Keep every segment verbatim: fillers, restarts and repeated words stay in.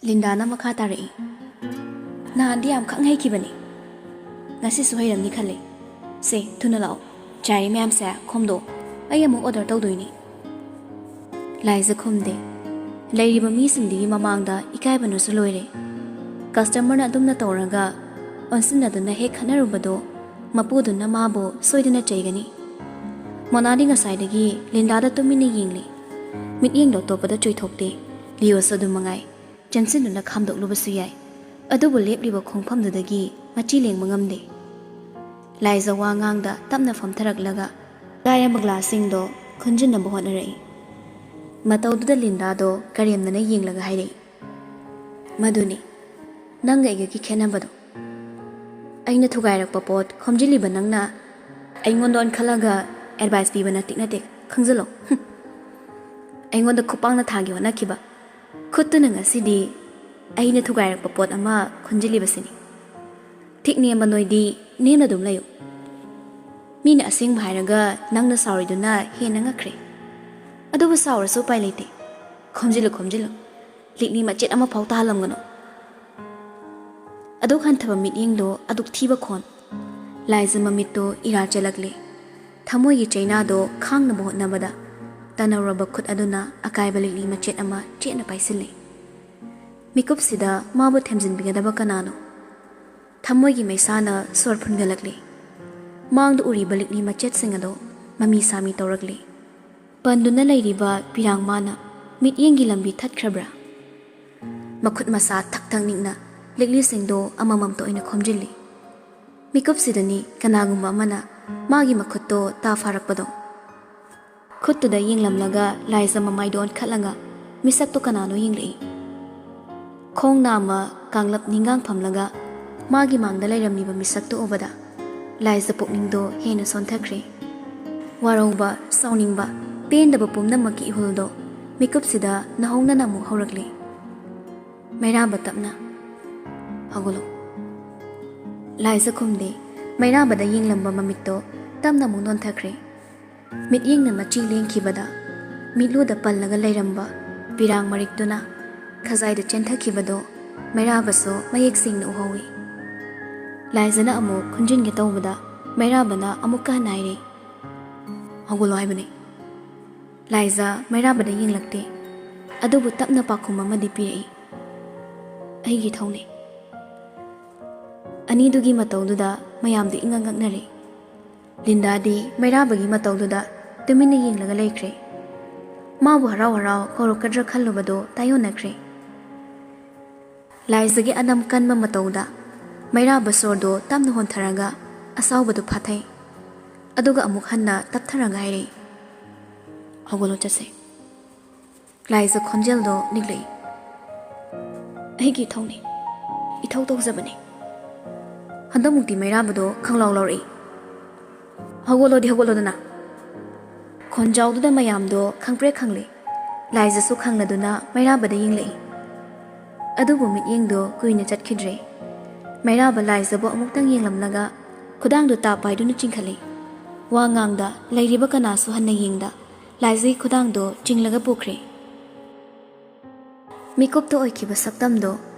ꯂꯤꯟꯗꯥꯅ ꯃꯈꯥ ꯇꯥꯔꯛꯏ, "ꯅꯍꯥꯟꯗꯤ ꯌꯥꯝ ꯈꯪ ꯍꯩꯈꯤꯕꯅꯤ, ꯉꯁꯤꯁꯨ ꯍꯩꯔꯝꯅꯤ ꯈꯜꯂꯦ꯫ ꯁꯦ, ꯊꯨꯅ ꯂꯥꯛꯑꯣ, ꯆꯥꯏꯔꯤ ꯃꯌꯥꯝꯁꯦ ꯈꯣꯝꯗꯣꯛꯑꯣ, ꯑꯩ ꯑꯃꯨꯛ ꯑꯣꯔꯗꯔ ꯇꯧꯗꯣꯏꯅꯤ꯫" ꯂꯥꯏꯖ ꯈꯨꯝꯗꯦ꯫ ꯂꯩꯔꯤꯕ ꯃꯤꯁꯤꯡꯗꯨꯒꯤ ꯃꯃꯥꯡꯗ ꯏꯀꯥꯏꯕꯅꯁꯨ ꯂꯣꯏꯔꯦ꯫ ꯀꯁꯇꯃꯔꯅ ꯑꯗꯨꯝꯅ ꯇꯧꯔꯒ ꯑꯣꯟꯁꯤꯟꯅꯗꯨꯅ ꯍꯦꯛ ꯈꯠꯅꯔꯨꯕꯗꯣ ꯃꯄꯨꯗꯨꯅ ꯃꯥꯕꯨ ꯁꯣꯏꯗꯅ ꯆꯩꯒꯅꯤ꯫ ꯃꯣꯅꯥꯗꯤ ꯉꯁꯥꯏꯗꯒꯤ ꯂꯤꯟꯗꯥꯗ ꯇꯨꯃꯤꯟꯅ ꯌꯦꯡꯂꯤ꯫ ꯃꯤꯠꯌꯦꯡꯗꯣ ꯑꯇꯣꯞꯄꯗ ꯆꯣꯏꯊꯣꯛꯇꯦ꯫ ꯂꯤꯌꯣꯁꯨ ꯑꯗꯨ ꯃꯉꯥꯏ꯫ ꯆꯪꯁꯤꯟꯗꯨꯅ ꯈꯥꯝꯗꯣꯛꯂꯨꯕꯁꯨ ꯌꯥꯏ꯫ ꯑꯗꯨꯕꯨ ꯂꯦꯞꯂꯤꯕ ꯈꯣꯡꯐꯝꯗꯨꯗꯒꯤ ꯃꯆꯤ ꯂꯦꯡꯕ ꯉꯝꯗꯦ꯫ ꯂꯥꯏꯖ ꯋꯥ ꯉꯥꯡꯗ ꯇꯞꯅ ꯐꯝꯊꯔꯛꯂꯒ ꯆꯥꯏꯔꯕ ꯒ꯭ꯂꯥꯁꯁꯤꯡꯗꯣ ꯈꯨꯟꯖꯤꯟꯅꯕ ꯍꯣꯠꯅꯔꯛꯏ꯫ ꯃꯇꯧꯗꯨꯗ ꯂꯤꯟꯗꯥꯗꯣ ꯀꯔꯦꯝꯅꯅ ꯌꯦꯡꯂꯒ ꯍꯥꯏꯔꯛꯏ, "ꯃꯗꯨꯅꯤ ꯅꯪꯒ ꯑꯩꯒꯒꯤ ꯈꯦꯠꯅꯕꯗꯣ꯫ ꯑꯩꯅ ꯊꯨꯒꯥꯏꯔꯛꯄ ꯄꯣꯠ ꯈꯣꯝꯖꯤꯜꯂꯤꯕ ꯅꯪꯅ ꯑꯩꯉꯣꯟꯗ ꯑꯣꯟꯈꯠꯂꯒ ꯑꯦꯗꯚꯥꯏꯁ ꯄꯤꯕ ꯅꯠꯇꯤꯛ ꯅꯠꯇꯦ, ꯈꯪꯖꯤꯜꯂꯣ꯫" ꯍꯨꯝ꯫ ꯑꯩꯉꯣꯟꯗ ꯈꯨꯄꯥꯛꯅ ꯊꯥꯒꯦ ꯍꯣꯠꯅꯈꯤꯕ ꯈꯨꯠꯇꯨꯅ ꯉꯁꯤꯗꯤ ꯑꯩꯅ ꯊꯨꯒꯥꯏꯔꯛꯄ ꯄꯣꯠ ꯑꯃ ꯈꯨꯟꯖꯤꯜꯂꯤꯕꯁꯤꯅꯤ꯫ ꯊꯤꯛ ꯅꯦꯝꯕ ꯅꯣꯏꯗꯤ ꯅꯦꯝꯅ ꯑꯗꯨꯝ ꯂꯩꯌꯨ꯫ ꯃꯤꯅ ꯑꯁꯦꯡꯕ ꯍꯥꯏꯔꯒ ꯅꯪꯅ ꯁꯥꯎꯔꯤꯗꯨꯅ ꯍꯦꯟꯅ ꯉꯛꯈ꯭ꯔꯦ꯫ ꯑꯗꯨꯕꯨ ꯁꯥꯎꯔꯁꯨ ꯎꯄꯥꯏ ꯂꯩꯇꯦ꯫ ꯈꯣꯝꯖꯤꯜꯂꯨ, ꯈꯣꯝꯖꯤꯜꯂꯨ꯫ ꯂꯤꯛꯂꯤ ꯃꯆꯦꯠ ꯑꯃꯐꯥꯎ ꯇꯥꯍꯜꯂꯝꯒꯅꯨ꯫ ꯑꯗꯨꯛ ꯍꯟꯊꯕ ꯃꯤꯠꯌꯦꯡꯗꯣ, ꯑꯗꯨꯛ ꯊꯤꯕ ꯈꯣꯟ꯫ ꯂꯥꯏꯖ ꯃꯃꯤꯠꯇꯣ ꯏꯔꯥ ꯆꯦꯜꯂꯛꯂꯦ꯫ ꯊꯃꯣꯏꯒꯤ ꯆꯩꯅꯥꯗꯣ ꯈꯥꯡꯅꯕ ꯍꯣꯠꯅꯕꯗ ꯇꯅꯧꯔꯕ ꯈꯨꯠ ꯑꯗꯨꯅ ꯑꯀꯥꯏꯕ ꯂꯤꯛꯂꯤ ꯃꯆꯦꯠ ꯑꯃ ꯆꯦꯠꯅ ꯄꯥꯏꯁꯤꯜꯂꯤ꯫ ꯃꯤꯀꯨꯞꯁꯤꯗ ꯃꯥꯕꯨ ꯊꯦꯝꯖꯤꯟꯕꯤꯒꯗꯕ ꯀꯅꯥꯅꯣ? ꯊꯃꯣꯏꯒꯤ ꯃꯩꯁꯥꯅ ꯁꯣꯔ ꯐꯨꯟꯒꯠꯂꯛꯂꯤ꯫ ꯃꯥꯡꯗ ꯎꯔꯤꯕ ꯂꯤꯛꯂꯤ ꯃꯆꯦꯠꯁꯤꯡ ꯑꯗꯣ ꯃꯃꯤ ꯁꯥꯃꯤ ꯇꯧꯔꯛꯂꯤ꯫ ꯄꯟꯗꯨꯅ ꯂꯩꯔꯤꯕ ꯄꯤꯔꯥꯡ ꯃꯥꯅ ꯃꯤꯠꯌꯦꯡꯒꯤ ꯂꯝꯕꯤ ꯊꯠꯈ꯭ꯔꯕ꯭ꯔꯥ? ꯃꯈꯨꯠ ꯃꯁꯥ ꯊꯛ ꯊꯛ ꯅꯤꯛꯅ ꯂꯤꯛꯂꯤꯁꯤꯡꯗꯣ ꯑꯃꯃꯝꯇ ꯑꯣꯏꯅ ꯈꯣꯝꯖꯤꯜꯂꯤ꯫ ꯃꯤꯀꯨꯞꯁꯤꯗꯅꯤ ꯀꯅꯥꯒꯨꯝꯕ ꯑꯃꯅ ꯃꯥꯒꯤ ꯃꯈꯨꯠꯇꯣ ꯇꯥ ꯐꯥꯔꯛꯄꯗꯣ꯫ ꯈꯨꯠꯇꯨꯗ ꯌꯦꯡꯂꯝꯂꯒ ꯂꯥꯏꯖ ꯃꯃꯥꯏꯗꯣ ꯑꯣꯟꯈꯠꯂꯒ ꯃꯤꯁꯛꯇꯣ ꯀꯅꯥꯅꯣ ꯌꯦꯡꯂꯛꯏ꯫ ꯈꯣꯡ ꯅꯥꯝꯃ ꯀꯥꯡꯂꯞ ꯅꯤꯡꯒꯥꯡ ꯐꯝꯂꯒ ꯃꯥꯒꯤ ꯃꯥꯡꯗ ꯂꯩꯔꯝꯂꯤꯕ ꯃꯤꯁꯛꯇꯨ ꯎꯕꯗ ꯂꯥꯏꯖ ꯄꯨꯛꯅꯤꯡꯗꯣ ꯍꯦꯟꯅ ꯁꯣꯟꯊꯈ꯭ꯔꯦ꯫ ꯋꯥꯔꯧꯕ, ꯁꯥꯎꯅꯤꯡꯕ, ꯄꯦꯟꯗꯕ ꯄꯨꯝꯅꯃꯛꯀꯤ ꯏꯍꯨꯜꯗꯣ ꯃꯤꯀꯨꯞꯁꯤꯗ ꯅꯧꯍꯧꯅꯅ ꯑꯃꯨꯛ ꯍꯧꯔꯛꯂꯦ꯫ ꯃꯩꯔꯥꯕ ꯇꯞꯅ, "ꯍꯧꯒꯠꯂꯣ꯫" ꯂꯥꯏꯖ ꯈꯨꯝꯗꯦ꯫ ꯃꯩꯔꯥꯕꯗ ꯌꯦꯡꯂꯝꯕ ꯃꯃꯤꯠꯇꯣ ꯇꯞꯅ ꯑꯃꯨꯛ ꯅꯣꯟꯊꯈ꯭ꯔꯦ꯫ ꯃꯤꯠꯌꯦꯡꯅ ꯃꯆꯤ ꯂꯦꯡꯈꯤꯕꯗ ꯃꯤꯠꯂꯨꯗ ꯄꯜꯂꯒ ꯂꯩꯔꯝꯕ ꯄꯤꯔꯥꯡ ꯃꯔꯤꯛꯇꯨꯅ ꯈꯖꯥꯏꯗ ꯆꯦꯟꯊꯈꯤꯕꯗꯣ ꯃꯩꯔꯥꯕꯁꯨ ꯃꯌꯦꯛ ꯁꯦꯡꯅ ꯎꯍꯧꯏ꯫ ꯂꯥꯏꯖꯅ ꯑꯃꯨꯛ ꯈꯨꯟꯖꯤꯟꯒꯦ ꯇꯧꯕꯗ ꯃꯩꯔꯥꯕꯅ ꯑꯃꯨꯛꯀ ꯍꯟꯅ ꯍꯥꯏꯔꯤ, "ꯍꯧꯒꯠꯂꯣ ꯍꯥꯏꯕꯅꯤ꯫" ꯂꯥꯏꯖ ꯃꯩꯔꯥꯕꯗ ꯌꯦꯡꯂꯛꯇꯦ, ꯑꯗꯨꯕꯨ ꯇꯞꯅ ꯄꯥꯎꯈꯨꯝ ꯑꯃꯗꯤ ꯄꯤꯔꯛꯏ, "ꯑꯩꯒꯤ ꯊꯧꯅꯤ꯫" ꯑꯅꯤꯗꯨꯒꯤ ꯃꯇꯧꯗꯨꯗ ꯃꯌꯥꯝꯗꯨ ꯏꯉꯛ ꯉꯛꯅꯔꯦ꯫ ꯂꯤꯟꯗꯥꯗꯤ ꯃꯩꯔꯥꯕꯒꯤ ꯃꯇꯧꯗꯨꯗ ꯇꯨꯃꯤꯟꯅ ꯌꯦꯡꯂꯒ ꯂꯩꯈ꯭ꯔꯦ꯫ ꯃꯥꯕꯨ ꯍꯔꯥꯎ ꯍꯔꯥꯎ ꯀꯧꯔꯛꯀꯗ꯭ꯔꯥ ꯈꯜꯂꯨꯕꯗꯨ ꯇꯥꯏꯑꯣꯟꯅꯈ꯭ꯔꯦ꯫ ꯂꯥꯏꯖꯒꯤ ꯑꯅꯝ ꯀꯟꯕ ꯃꯇꯧꯗ ꯃꯩꯔꯥꯕ ꯁꯣꯔꯗꯨ ꯇꯞꯅ ꯍꯣꯟꯊꯔꯒ ꯑꯁꯥꯎꯕꯗꯨ ꯐꯥꯊꯩ꯫ ꯑꯗꯨꯒ ꯑꯃꯨꯛ ꯍꯟꯅ ꯇꯞꯊꯔꯒ ꯍꯥꯏꯔꯛꯏ, "ꯍꯧꯒꯠꯂꯣ, ꯆꯠꯁꯦ꯫" ꯂꯥꯏꯖ ꯈꯣꯟꯖꯦꯜꯗꯣ ꯅꯤꯛꯂꯛꯏ, "ꯑꯩꯒꯤ ꯏꯊꯧꯅꯤ, ꯏꯊꯧ ꯇꯧꯖꯕꯅꯤ꯫" ꯍꯟꯗꯛꯃꯨꯛꯇꯤ ꯃꯩꯔꯥꯕꯗꯣ ꯈꯪꯂꯥꯎ ꯂꯥꯎꯔꯛꯏ, "ꯍꯧꯒꯠꯂꯣꯗꯤ ꯍꯧꯒꯠꯂꯣꯗꯅ꯫" ꯈꯣꯟꯖꯥꯎꯗꯨꯗ ꯃꯌꯥꯝꯗꯣ ꯈꯪꯄ꯭ꯔꯦꯛ ꯈꯪꯂꯦ꯫ ꯂꯥꯏꯖꯁꯨ ꯈꯪꯂꯗꯨꯅ ꯃꯩꯔꯥꯕꯗ ꯌꯦꯡꯂꯛꯏ꯫ ꯑꯗꯨꯕꯨ ꯃꯤꯠꯌꯦꯡꯗꯣ ꯀꯨꯏꯅ ꯆꯠꯈꯤꯗ꯭ꯔꯦ꯫ ꯃꯩꯔꯥꯕ ꯂꯥꯏꯖꯕꯨ ꯑꯃꯨꯛꯇꯪ ꯌꯦꯡꯂꯝꯂꯒ ꯈꯨꯗꯥꯡꯗꯨ ꯇꯥꯞ ꯄꯥꯏꯗꯨꯅ ꯆꯤꯡꯈꯠꯂꯤ꯫ ꯋꯥ ꯉꯥꯡꯗ ꯂꯩꯔꯤꯕ ꯀꯅꯥꯁꯨ ꯍꯟꯅ ꯌꯦꯡꯗ ꯂꯥꯏꯖꯒꯤ ꯈꯨꯗꯥꯡꯗꯣ ꯆꯤꯡꯂꯒ ꯄꯨꯈ꯭ꯔꯦ꯫ ꯃꯤꯀꯨꯞꯇ ꯑꯣꯏꯈꯤꯕ ꯁꯛꯇꯝꯗꯣ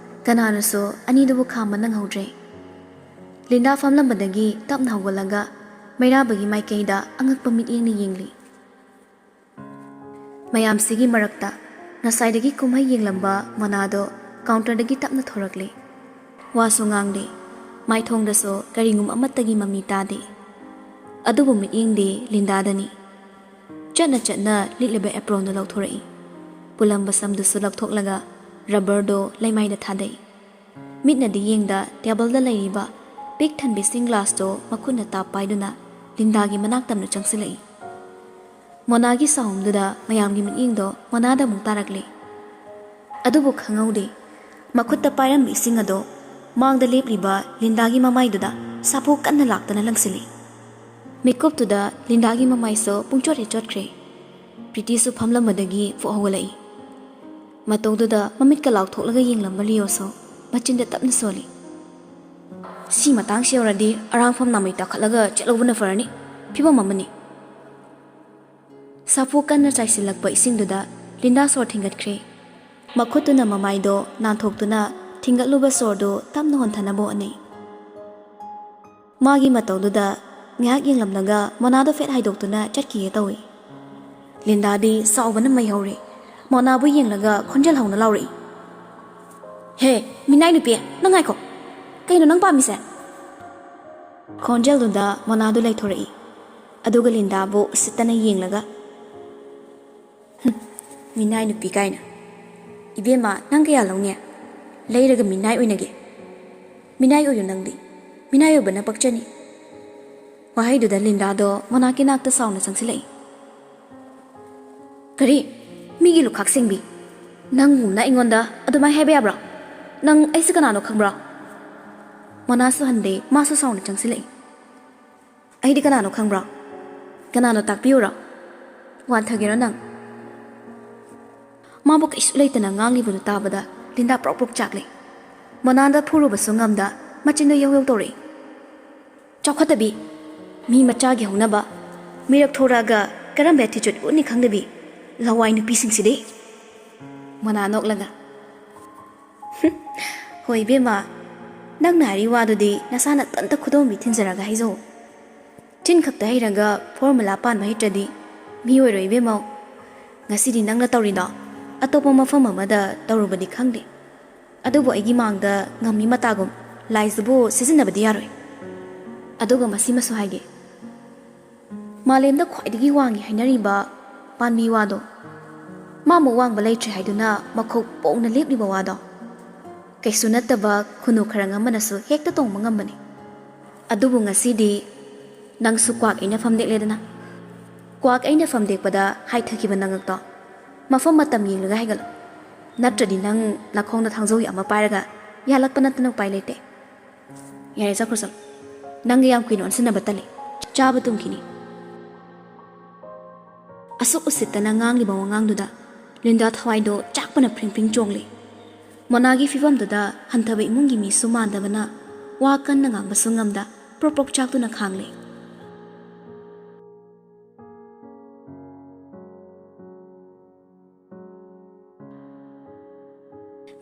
ꯀꯅꯥꯅꯁꯨ ꯑꯅꯤꯗꯨꯕꯨ ꯈꯥꯝꯕ ꯅꯪꯍꯧꯗ꯭ꯔꯦ꯫ ꯂꯤꯟꯗꯥ ꯐꯝꯂꯝꯕꯗꯒꯤ ꯇꯞꯅ ꯍꯧꯒꯠꯂꯒ ꯃꯩꯔꯥꯕꯒꯤ ꯃꯥꯏꯀꯩꯗ ꯑꯉꯛꯄ ꯃꯤꯠꯌꯦꯡꯅ ꯌꯦꯡꯂꯤ꯫ ꯃꯌꯥꯝꯁꯤꯒꯤ ꯃꯔꯛꯇ ꯉꯁꯥꯏꯗꯒꯤ ꯀꯨꯝꯍꯩ ꯌꯦꯡꯂꯝꯕ ꯃꯣꯅꯥꯗꯣ ꯀꯥꯎꯟꯇꯔꯗꯒꯤ ꯇꯞꯅ ꯊꯣꯔꯛꯂꯦ꯫ ꯋꯥꯁꯨ ꯉꯥꯡꯗꯦ꯫ ꯃꯥꯏꯊꯣꯡꯗꯁꯨ ꯀꯔꯤꯒꯨꯝꯕ ꯑꯃꯠꯇꯒꯤ ꯃꯃꯤ ꯇꯥꯗꯦ꯫ ꯑꯗꯨꯕꯨ ꯃꯤꯠꯌꯦꯡꯗꯤ ꯂꯤꯟꯗꯥꯗꯅꯤ꯫ ꯆꯠꯅ ꯆꯠꯅ ꯂꯤꯠꯂꯤꯕ ꯑꯦꯄ꯭ꯔꯣꯟꯗꯨ ꯂꯧꯊꯣꯔꯛꯏ꯫ ꯄꯨꯜꯂꯝꯕ ꯁꯝꯗꯨꯁꯨ ꯂꯧꯊꯣꯛꯂꯒ ꯔꯕꯔꯗꯣ ꯂꯩꯃꯥꯏꯗ ꯊꯥꯗꯩ꯫ ꯃꯤꯠꯅꯗꯤ ꯌꯦꯡꯗ ꯇꯦꯕꯜꯗ ꯂꯩꯔꯤꯕ ꯄꯤꯛ ꯊꯟꯕꯤ ꯏꯁꯤꯡ ꯒ꯭ꯂꯥꯁꯇꯣ ꯃꯈꯨꯠꯅ ꯇꯥꯞ ꯄꯥꯏꯗꯨꯅ ꯂꯤꯟꯗꯥꯒꯤ ꯃꯅꯥꯛ ꯇꯝꯅ ꯆꯪꯁꯤꯜꯂꯛꯏ꯫ ꯃꯣꯅꯥꯒꯤ ꯁꯥꯎꯝꯗꯨꯗ ꯃꯌꯥꯝꯒꯤ ꯃꯤꯠꯌꯦꯡꯗꯣ ꯃꯣꯅꯥꯗ ꯑꯃꯨꯛ ꯇꯥꯔꯛꯂꯦ꯫ ꯑꯗꯨꯕꯨ ꯈꯪꯍꯧꯗꯦ, ꯃꯈꯨꯠꯇ ꯄꯥꯏꯔꯝꯕ ꯏꯁꯤꯡ ꯑꯗꯣ ꯃꯥꯡꯗ ꯂꯦꯞꯂꯤꯕ ꯂꯤꯟꯗꯥꯒꯤ ꯃꯃꯥꯏꯗꯨꯗ ꯁꯥꯐꯨ ꯀꯟꯅ ꯂꯥꯛꯇꯅ ꯂꯪꯁꯤꯜꯂꯤ꯫ ꯃꯤꯀꯨꯞꯇꯨꯗ ꯂꯤꯟꯗꯥꯒꯤ ꯃꯃꯥꯏꯁꯨ ꯄꯨꯡꯆꯣꯠ ꯍꯦꯛ ꯆꯣꯠꯈ꯭ꯔꯦ꯫ ꯄ꯭ꯔꯤꯇꯤꯁꯨ ꯐꯝꯂꯝꯕꯗꯒꯤ ꯐꯨꯛ ꯍꯧꯒꯠꯂꯛꯏ꯫ ꯃꯇꯧꯗꯨꯗ ꯃꯃꯤꯠꯀ ꯂꯥꯎꯊꯣꯛꯂꯒ ꯌꯦꯡꯂꯝꯕ ꯂꯤꯌꯣꯁꯨ ꯃꯆꯤꯟꯗ ꯇꯞꯅ ꯁꯣꯜꯂꯤ꯫ "ꯁꯤ ꯃꯇꯥꯡꯁꯤ ꯌꯧꯔꯗꯤ ꯑꯔꯥꯡꯐꯝ ꯅꯥꯃꯩ ꯇꯥꯈꯠꯂꯒ ꯆꯠꯍꯧꯕꯅ ꯐꯔꯅꯤ꯫ ꯐꯤꯕꯝ ꯑꯃꯅꯤ꯫" ꯁꯥꯐꯨ ꯀꯟꯅ ꯆꯥꯏꯁꯤꯜꯂꯛꯄ ꯏꯁꯤꯡꯗꯨꯗ ꯂꯤꯟꯗꯥ ꯁꯣꯔ ꯊꯤꯡꯒꯠꯈ꯭ꯔꯦ꯫ ꯃꯈꯨꯠꯇꯨꯅ ꯃꯃꯥꯏꯗꯣ ꯅꯥꯟꯊꯣꯛꯇꯨꯅ ꯊꯤꯡꯒꯠꯂꯨꯕ ꯁꯣꯔꯗꯨ ꯇꯞꯅ ꯍꯣꯟꯊꯅꯕ ꯍꯣꯠꯅꯩ꯫ ꯃꯥꯒꯤ ꯃꯇꯧꯗꯨꯗ ꯉꯥꯏꯍꯥꯛ ꯌꯦꯡꯂꯝꯂꯒ ꯃꯣꯅꯥꯗꯣ ꯐꯦꯠ ꯍꯥꯏꯗꯣꯛꯇꯨꯅ ꯆꯠꯈꯤꯒꯦ ꯇꯧꯏ꯫ ꯂꯤꯟꯗꯥꯗꯤ ꯁꯥꯎꯕꯅ ꯃꯩ ꯍꯧꯔꯦ꯫ ꯃꯣꯅꯥꯕꯨ ꯌꯦꯡꯂꯒ ꯈꯣꯟꯖꯦꯜ ꯍꯧꯅ ꯂꯥꯎꯔꯛꯏ, "ꯍꯦ, ꯃꯤꯅꯥꯏ ꯅꯨꯄꯤ, ꯅꯪ ꯉꯥꯏꯈꯣ꯫ ꯀꯩꯅꯣ ꯅꯪ ꯄꯥꯝꯃꯤꯁꯦ?" ꯈꯣꯟꯖꯦꯜꯗꯨꯗ ꯃꯣꯅꯥꯗꯨ ꯂꯩꯊꯣꯔꯛꯏ꯫ ꯑꯗꯨꯒ ꯂꯤꯟꯗꯥꯕꯨ ꯎꯁꯤꯠꯇꯅ ꯌꯦꯡꯂꯒ, "ꯍꯨꯝ, ꯃꯤꯅꯥꯏ ꯅꯨꯄꯤ ꯀꯥꯏꯅ꯫ ꯏꯕꯦꯝꯃ, ꯅꯪ ꯀꯌꯥ ꯂꯧꯅꯤ? ꯂꯩꯔꯒ ꯃꯤꯅꯥꯏ ꯑꯣꯏꯅꯒꯦ꯫ ꯃꯤꯅꯥꯏ ꯑꯣꯏꯌꯨ ꯅꯪꯗꯤ꯫ ꯃꯤꯅꯥꯏ ꯑꯣꯏꯕꯅ ꯄꯛꯆꯅꯤ꯫" ꯋꯥꯍꯩꯗꯨꯗ ꯂꯤꯟꯗꯥꯗꯣ ꯃꯣꯅꯥꯒꯤ ꯅꯥꯛꯇ ꯁꯥꯎꯅ ꯆꯪꯁꯤꯜꯂꯛꯏ꯫ "ꯀꯔꯤ? ꯃꯤꯒꯤ ꯂꯨꯈꯥꯛ ꯁꯦꯡꯕꯤ? ꯅꯪꯒꯨꯝꯅ ꯑꯩꯉꯣꯟꯗ ꯑꯗꯨꯃꯥꯏ ꯍꯥꯏꯕ ꯌꯥꯕ꯭ꯔꯣ? ꯅꯪ ꯑꯩꯁꯦ ꯀꯅꯥꯅꯣ ꯈꯪꯕ꯭ꯔꯣ?" ꯃꯣꯅꯥꯁꯨ ꯍꯟꯗꯦ, ꯃꯥꯁꯨ ꯁꯥꯎꯅ ꯆꯪꯁꯤꯜꯂꯛꯏ꯫ "ꯑꯩꯗꯤ ꯀꯅꯥꯅꯣ ꯈꯪꯕ꯭ꯔꯣ? ꯀꯅꯥꯅꯣ ꯇꯥꯛꯄꯤꯌꯨꯔꯣ? ꯋꯥꯟꯊꯒꯦꯔꯣ ꯅꯪ?" ꯃꯥꯕꯨ ꯀꯩꯁꯨ ꯂꯩꯇꯅ ꯉꯥꯡꯂꯤꯕꯗꯨ ꯇꯥꯕꯗ ꯂꯤꯟꯗꯥ ꯄ꯭ꯔꯣꯛ ꯄ꯭ꯔꯣꯛ ꯆꯥꯛꯂꯦ꯫ ꯃꯣꯅꯥꯗ ꯐꯨꯔꯨꯕꯁꯨ ꯉꯝꯗ ꯃꯆꯤꯟꯗꯨ ꯌꯧ ꯌꯧ ꯇꯧꯔꯛꯏ꯫ "ꯆꯥꯎꯈꯠꯇꯕꯤ, ꯃꯤ ꯃꯆꯥꯒꯤ ꯍꯧꯅꯕ, ꯃꯤꯔꯛ ꯊꯣꯔꯛꯑꯒ ꯀꯔꯝꯕ attitude ꯎꯠꯅꯤ ꯈꯪꯗꯕꯤ, ꯂꯋꯥꯏ ꯅꯨꯄꯤꯁꯤꯡꯁꯤꯗꯤ!" ꯃꯣꯅꯥ ꯅꯣꯛꯂꯒ, "ꯍꯣꯏ ꯏꯕꯦꯝꯃ, ꯅꯪꯅ ꯍꯥꯏꯔꯤ ꯋꯥꯗꯨꯗꯤ ꯅꯁꯥꯅ ꯇꯟꯇ ꯈꯨꯗꯣꯝꯕꯤ ꯊꯤꯟꯖꯔꯒ ꯍꯥꯏꯖꯧ꯫ ꯆꯤꯟ ꯈꯛꯇ ꯍꯩꯔꯒ formula ꯄꯥꯟꯕ ꯍꯩꯇ꯭ꯔꯗꯤ ꯃꯤ ꯑꯣꯏꯔꯣꯏ ꯏꯕꯦꯝꯃꯧ꯫ ꯉꯁꯤꯗꯤ ꯅꯪꯅ ꯇꯧꯔꯤꯗꯣ ꯑꯇꯣꯞꯄ ꯃꯐꯝ ꯑꯃꯗ ꯇꯧꯔꯨꯕꯗꯤ ꯈꯪꯗꯦ, ꯑꯗꯨꯕꯨ ꯑꯩꯒꯤ ꯃꯥꯡꯗ ꯉꯝꯃꯤ ꯃꯇꯥꯒꯨꯝ ꯂꯥꯏꯁꯤꯕꯨ ꯁꯤꯖꯤꯟꯅꯕꯗꯤ ꯌꯥꯔꯣꯏ꯫ ꯑꯗꯨꯒ ꯃꯁꯤꯃꯁꯨ ꯍꯥꯏꯒꯦ, ꯃꯥꯂꯦꯝꯗ ꯈ꯭ꯋꯥꯏꯗꯒꯤ ꯋꯥꯡꯉꯤ ꯍꯥꯏꯅꯔꯤꯕ ꯄꯥꯝꯕꯤ ꯋꯥꯗꯣ, ꯃꯥꯃꯨꯛ ꯋꯥꯡꯕ ꯂꯩꯇ꯭ꯔꯦ ꯍꯥꯏꯗꯨꯅ ꯃꯈꯣꯛ ꯄꯣꯛꯅ ꯂꯦꯞꯂꯤꯕ ꯋꯥꯗꯣ, ꯀꯩꯁꯨ ꯅꯠꯇꯕ ꯈꯨꯅꯨ ꯈꯔꯪ ꯑꯃꯅꯁꯨ ꯍꯦꯛꯇ ꯇꯣꯡꯕ ꯉꯝꯕꯅꯤ꯫ ꯑꯗꯨꯕꯨ ꯉꯁꯤꯗꯤ ꯅꯪꯁꯨ ꯀ꯭ꯋꯥꯛ ꯑꯩꯅ ꯐꯝꯗꯦꯛꯂꯦꯗꯅ꯫ ꯀ꯭ꯋꯥꯛ ꯑꯩꯅ ꯐꯝꯗꯦꯛꯄꯗ ꯍꯥꯏꯊꯈꯤꯕ ꯅꯉꯛꯇꯣ ꯃꯐꯝ ꯃꯇꯝ ꯌꯦꯡꯂꯒ ꯍꯥꯏꯒꯠꯂꯨ꯫ ꯅꯠꯇ꯭ꯔꯗꯤ ꯅꯪ ꯅꯈꯣꯡꯗ ꯊꯥꯡꯖꯧ ꯑꯃ ꯄꯥꯏꯔꯒ ꯌꯥꯜꯂꯛꯄ ꯅꯠꯇꯅ ꯎꯄꯥꯏ ꯂꯩꯇꯦ꯫ ꯌꯥꯔꯦ, ꯆꯠꯈ꯭ꯔꯣ, ꯆꯠꯂꯣ꯫ ꯅꯪꯒ ꯌꯥꯝ ꯀꯨꯏꯅ ꯑꯣꯟꯁꯤꯟꯅꯕ ꯇꯜꯂꯦ꯫ ꯆꯥꯕ ꯇꯨꯝꯈꯤꯅꯤ꯫" ꯑꯁꯨꯛ ꯎꯁꯤꯠꯇꯅ ꯉꯥꯡꯂꯤꯕ ꯋꯥꯉꯥꯡꯗꯨꯗ ꯂꯤꯟꯗꯥ ꯊꯋꯥꯏꯗꯣ ꯆꯥꯛꯄꯅ ꯐ꯭ꯔꯤꯡ ꯐ꯭ꯔꯤꯡ ꯆꯣꯡꯂꯦ꯫ ꯃꯣꯅꯥꯒꯤ ꯐꯤꯕꯝꯗꯨꯗ ꯍꯟꯊꯕ ꯏꯃꯨꯡꯒꯤ ꯃꯤꯁꯨ ꯃꯥꯟꯗꯕꯅ ꯋꯥ ꯀꯟꯅ ꯉꯥꯡꯕꯁꯨ ꯉꯝꯗ ꯄ꯭ꯔꯣꯛ ꯄ꯭ꯔꯣꯛ ꯆꯥꯛꯇꯨꯅ ꯈꯥꯡꯂꯦ꯫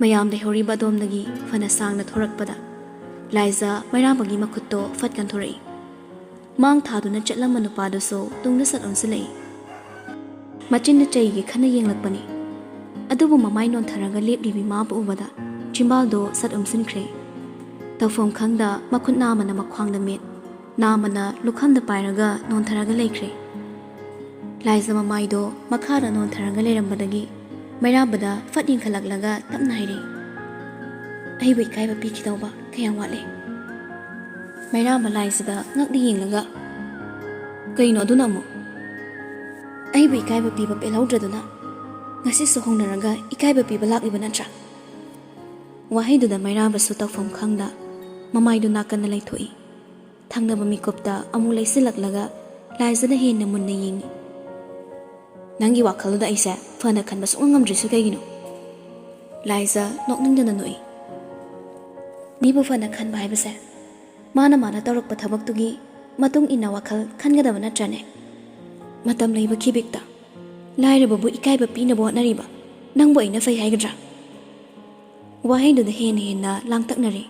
ꯃꯌꯥꯝ ꯂꯩꯍꯧꯔꯤꯕ ꯑꯗꯣꯝꯗꯒꯤ ꯐꯅ ꯁꯥꯡꯅ ꯊꯣꯔꯛꯄꯗ ꯂꯥꯏꯖ ꯃꯩꯔꯥꯕꯒꯤ ꯃꯈꯨꯠꯇꯣ ꯐꯠ ꯀꯟꯊꯣꯔꯛꯏ꯫ ꯃꯥꯡ ꯊꯥꯗꯨꯅ ꯆꯠꯂꯝꯕ ꯅꯨꯄꯥꯗꯨꯁꯨ ꯇꯨꯡꯗ ꯁꯠ ꯑꯣꯟꯁꯤꯜꯂꯛꯏ꯫ ꯃꯆꯤꯟꯗ ꯆꯩꯒꯤ ꯈꯟꯅ ꯌꯦꯡꯂꯛꯄꯅꯤ꯫ ꯑꯗꯨꯕꯨ ꯃꯃꯥꯏ ꯅꯣꯟꯊꯔꯒ ꯂꯦꯞꯂꯤꯕꯤ ꯃꯥꯕꯨ ꯎꯕꯗ ꯆꯤꯝꯕꯥꯜꯗꯣ ꯁꯠ ꯎꯝꯁꯤꯟꯈ꯭ꯔꯦ꯫ ꯇꯧꯐꯝ ꯈꯪꯗ ꯃꯈꯨꯠ ꯅꯥꯝꯃꯅ ꯃꯈ꯭ꯋꯥꯡꯗ ꯃꯦꯠ, ꯅꯥꯝꯃꯅ ꯂꯨꯈꯝꯗ ꯄꯥꯏꯔꯒ ꯅꯣꯟꯊꯔꯒ ꯂꯩꯈ꯭ꯔꯦ꯫ ꯂꯥꯏꯖ ꯃꯃꯥꯏꯗꯣ ꯃꯈꯥꯗ ꯅꯣꯟꯊꯔꯒ ꯂꯩꯔꯝꯕꯗꯒꯤ ꯃꯩꯔꯥꯕꯗ ꯐꯠ ꯌꯦꯡꯈꯠꯂꯛꯂꯒ ꯇꯞꯅ ꯍꯥꯏꯔꯛꯏ, "ꯑꯩꯕꯨ ꯏꯀꯥꯏꯕ ꯄꯤꯈꯤꯗꯧꯕ ꯀꯌꯥꯝ ꯋꯥꯠꯂꯤ?" ꯃꯩꯔꯥꯕ ꯂꯥꯏꯖꯗ ꯉꯛꯅ ꯌꯦꯡꯂꯒ, "ꯀꯩꯅꯣ ꯑꯗꯨꯅ ꯑꯃꯨꯛ? ꯑꯩꯕꯨ ꯏꯀꯥꯏꯕ ꯄꯤꯕ ꯄꯦꯜꯍꯧꯗ꯭ꯔꯗꯨꯅ ꯉꯁꯤꯁꯨ ꯍꯧꯅꯔꯒ ꯏꯀꯥꯏꯕ ꯄꯤꯕ ꯂꯥꯛꯂꯤꯕ ꯅꯠꯇ꯭ꯔꯥ?" ꯋꯥꯍꯩꯗꯨꯗ ꯃꯩꯔꯥꯕꯁꯨ ꯇꯧꯐꯝ ꯈꯪꯗ ꯃꯃꯥꯏꯗꯨ ꯅꯥꯀꯟꯗ ꯂꯩꯊꯣꯛꯏ꯫ ꯊꯪꯅꯕ ꯃꯤꯀꯨꯞꯇ ꯑꯃꯨꯛ ꯂꯩꯁꯤꯜꯂꯛꯂꯒ ꯂꯥꯏꯖꯗ ꯍꯦꯟꯅ ꯃꯨꯟꯅ ꯌꯦꯡꯏ꯫ "ꯅꯪꯒꯤ ꯋꯥꯈꯜꯗꯨꯗ ꯑꯩꯁꯦ ꯐꯅ ꯈꯟꯕ ꯁꯨꯡꯉꯝ ꯉꯝꯗ꯭ꯔꯤꯁꯦ ꯀꯩꯒꯤꯅꯣ?" ꯂꯥꯏꯖ ꯅꯣꯛꯅꯤꯡꯗꯅ ꯅꯣꯛꯏ꯫ "ꯃꯤꯕꯨ ꯐꯅ ꯈꯟꯕ ꯍꯥꯏꯕꯁꯦ ꯃꯥꯅ ꯃꯥꯅ ꯇꯧꯔꯛꯄ ꯊꯕꯛꯇꯨꯒꯤ ꯃꯇꯨꯡ ꯏꯟꯅ ꯋꯥꯈꯜ ꯈꯟꯒꯗꯕ ꯅꯠꯇ꯭ꯔꯅꯦ? ꯃꯇꯝ ꯂꯩꯕ ꯈꯤꯕꯤꯛꯇ ꯂꯥꯏꯔꯕꯕꯨ ꯏꯀꯥꯏꯕ ꯄꯤꯅꯕ ꯍꯣꯠꯅꯔꯤꯕ ꯅꯪꯕꯨ ꯑꯩꯅ ꯐꯩ ꯍꯥꯏꯒꯗ꯭ꯔꯥ?" ꯋꯥꯍꯩꯗꯨꯗ ꯍꯦꯟꯅ ꯍꯦꯟꯅ ꯂꯥꯡꯇꯛꯅꯔꯦ꯫